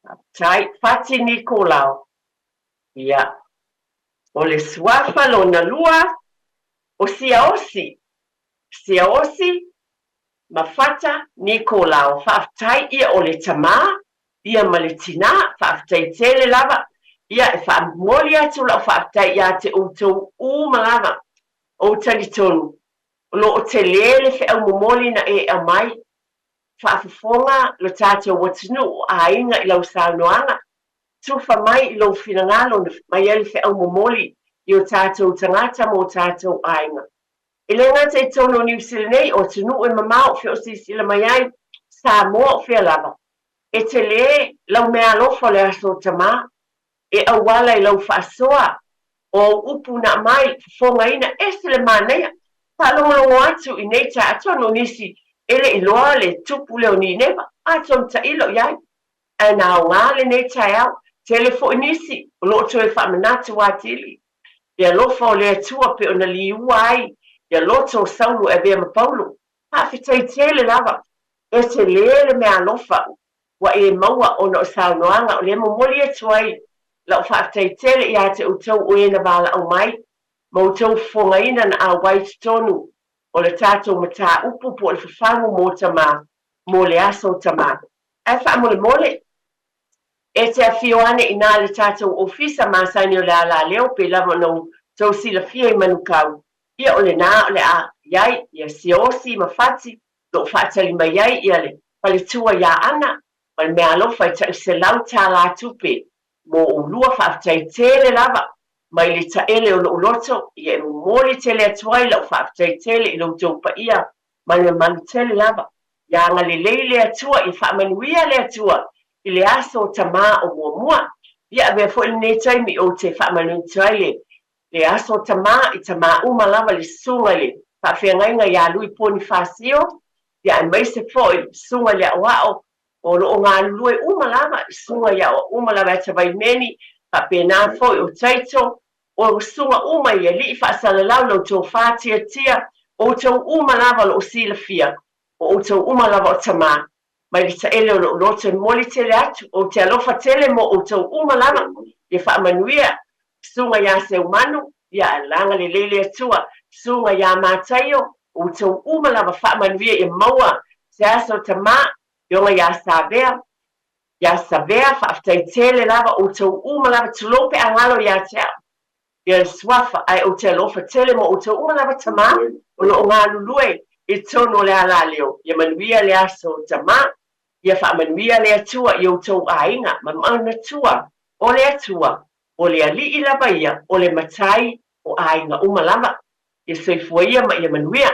Faafetai. Fati Nikolao. Ia. O le suafa lona lua, o Siaosi. Siaosi ma Fata Nikolao. Faafetai ia o le tamā, ia ma le tinā. Faafetai tele lava. Ia, e faamomoli atu lau faafetai iā te outou uma lava. Ou talitonu, o lo o tele le feau momoli na e aumai. Faafofoga lo tatou atunuu o aiga i lau saunoaga, tufa mai i lou finagalo na mai ai le feau momoli i o tatou tagata ma o tatou aiga. E le gata i totonu o Niu Sila nei, o atunuu e mamao o fea o silasila mai ai, Samoa o fea lava. E tele lau meaalofa o le aso o Tamā, e auala i lau faasoa, o au upu na aumai, fofogaina, ese le manaia, faalogologo atu i nei tae atonu o nisi e le i loa le tupu lea o Nineva, atonu tailo i ai. Ae na aoga lenei taeao, tele foi nisi o lo o toe faamanatu atili le alofa o le Atua pei ona liua ai ia loto o Saulo e avea ma Paulo. Faafetai tele lava, e tele le meaalofa ua e maua ona o saunoaga o lea momoli atu ai lau faafetai tele iā te outou o e na valaau mai ma outou fofogaina na auai i totonu o le tatou mataupu po o le fafagu mo tamā mo le aso tamā. Ae faamolemole, e te afio ane inā le tatou ofisa masani o le alaleo pei lava ona outou silafia i Manukau, ia o lenā o le a iai ia Siaosi ma Fati loo faatali mai ai ia le faletua iā Ana ma le meaalofa e taʻu $100 tupe mo oulua faafetai tele lava mai le taele o loʻu loto ia e momoli tele atu ai lau faafetai tele i lo outou paia ma le mamalu tele lava ia agalelei le Atua ia faamanuia le Atua i le aso o tamā o muamua ia avea foi lenei taimi ou te faamanuia atu ai le Le aso tamā i tamā uma lava le susuga i le faafeagaiga iā Lui Ponifasio, ia aemaise foi le susuga i le aʻoaʻo o lo o galulue uma lava, le susuga i aʻoaʻo uma lava ia Tavaimeni, Faapena foi o Taito, o susuga uma i alii faasalalau la outou faatiatia, o outou uma lava o loo silafia, o outou uma lava o tamā. Mai le taele o lou loto e momoli tele atu, ou te alofa tele mo outou uma lava, ia faamanuia, susuga ia Seumanu, ia agalelei le Atua, susuga ia Mataio, o outou uma lava faamanuia ia maua se aso tamā, afioga ia Savea, ia Savea, faafetai tele lava outou uma lava, tulou pe a galo ia te au ia le suafa, ae ou te alofa tele mo outou uma lava tamā o lo o galulue i totonu o le alaleo. Ia manuia le aso tamā, ia faamanuia le Atua i outou aiga, ma manatua o le Atua, o le Alii lava ia, o le Matai o aiga uma lava. Ia soifua ia ma ia manuia.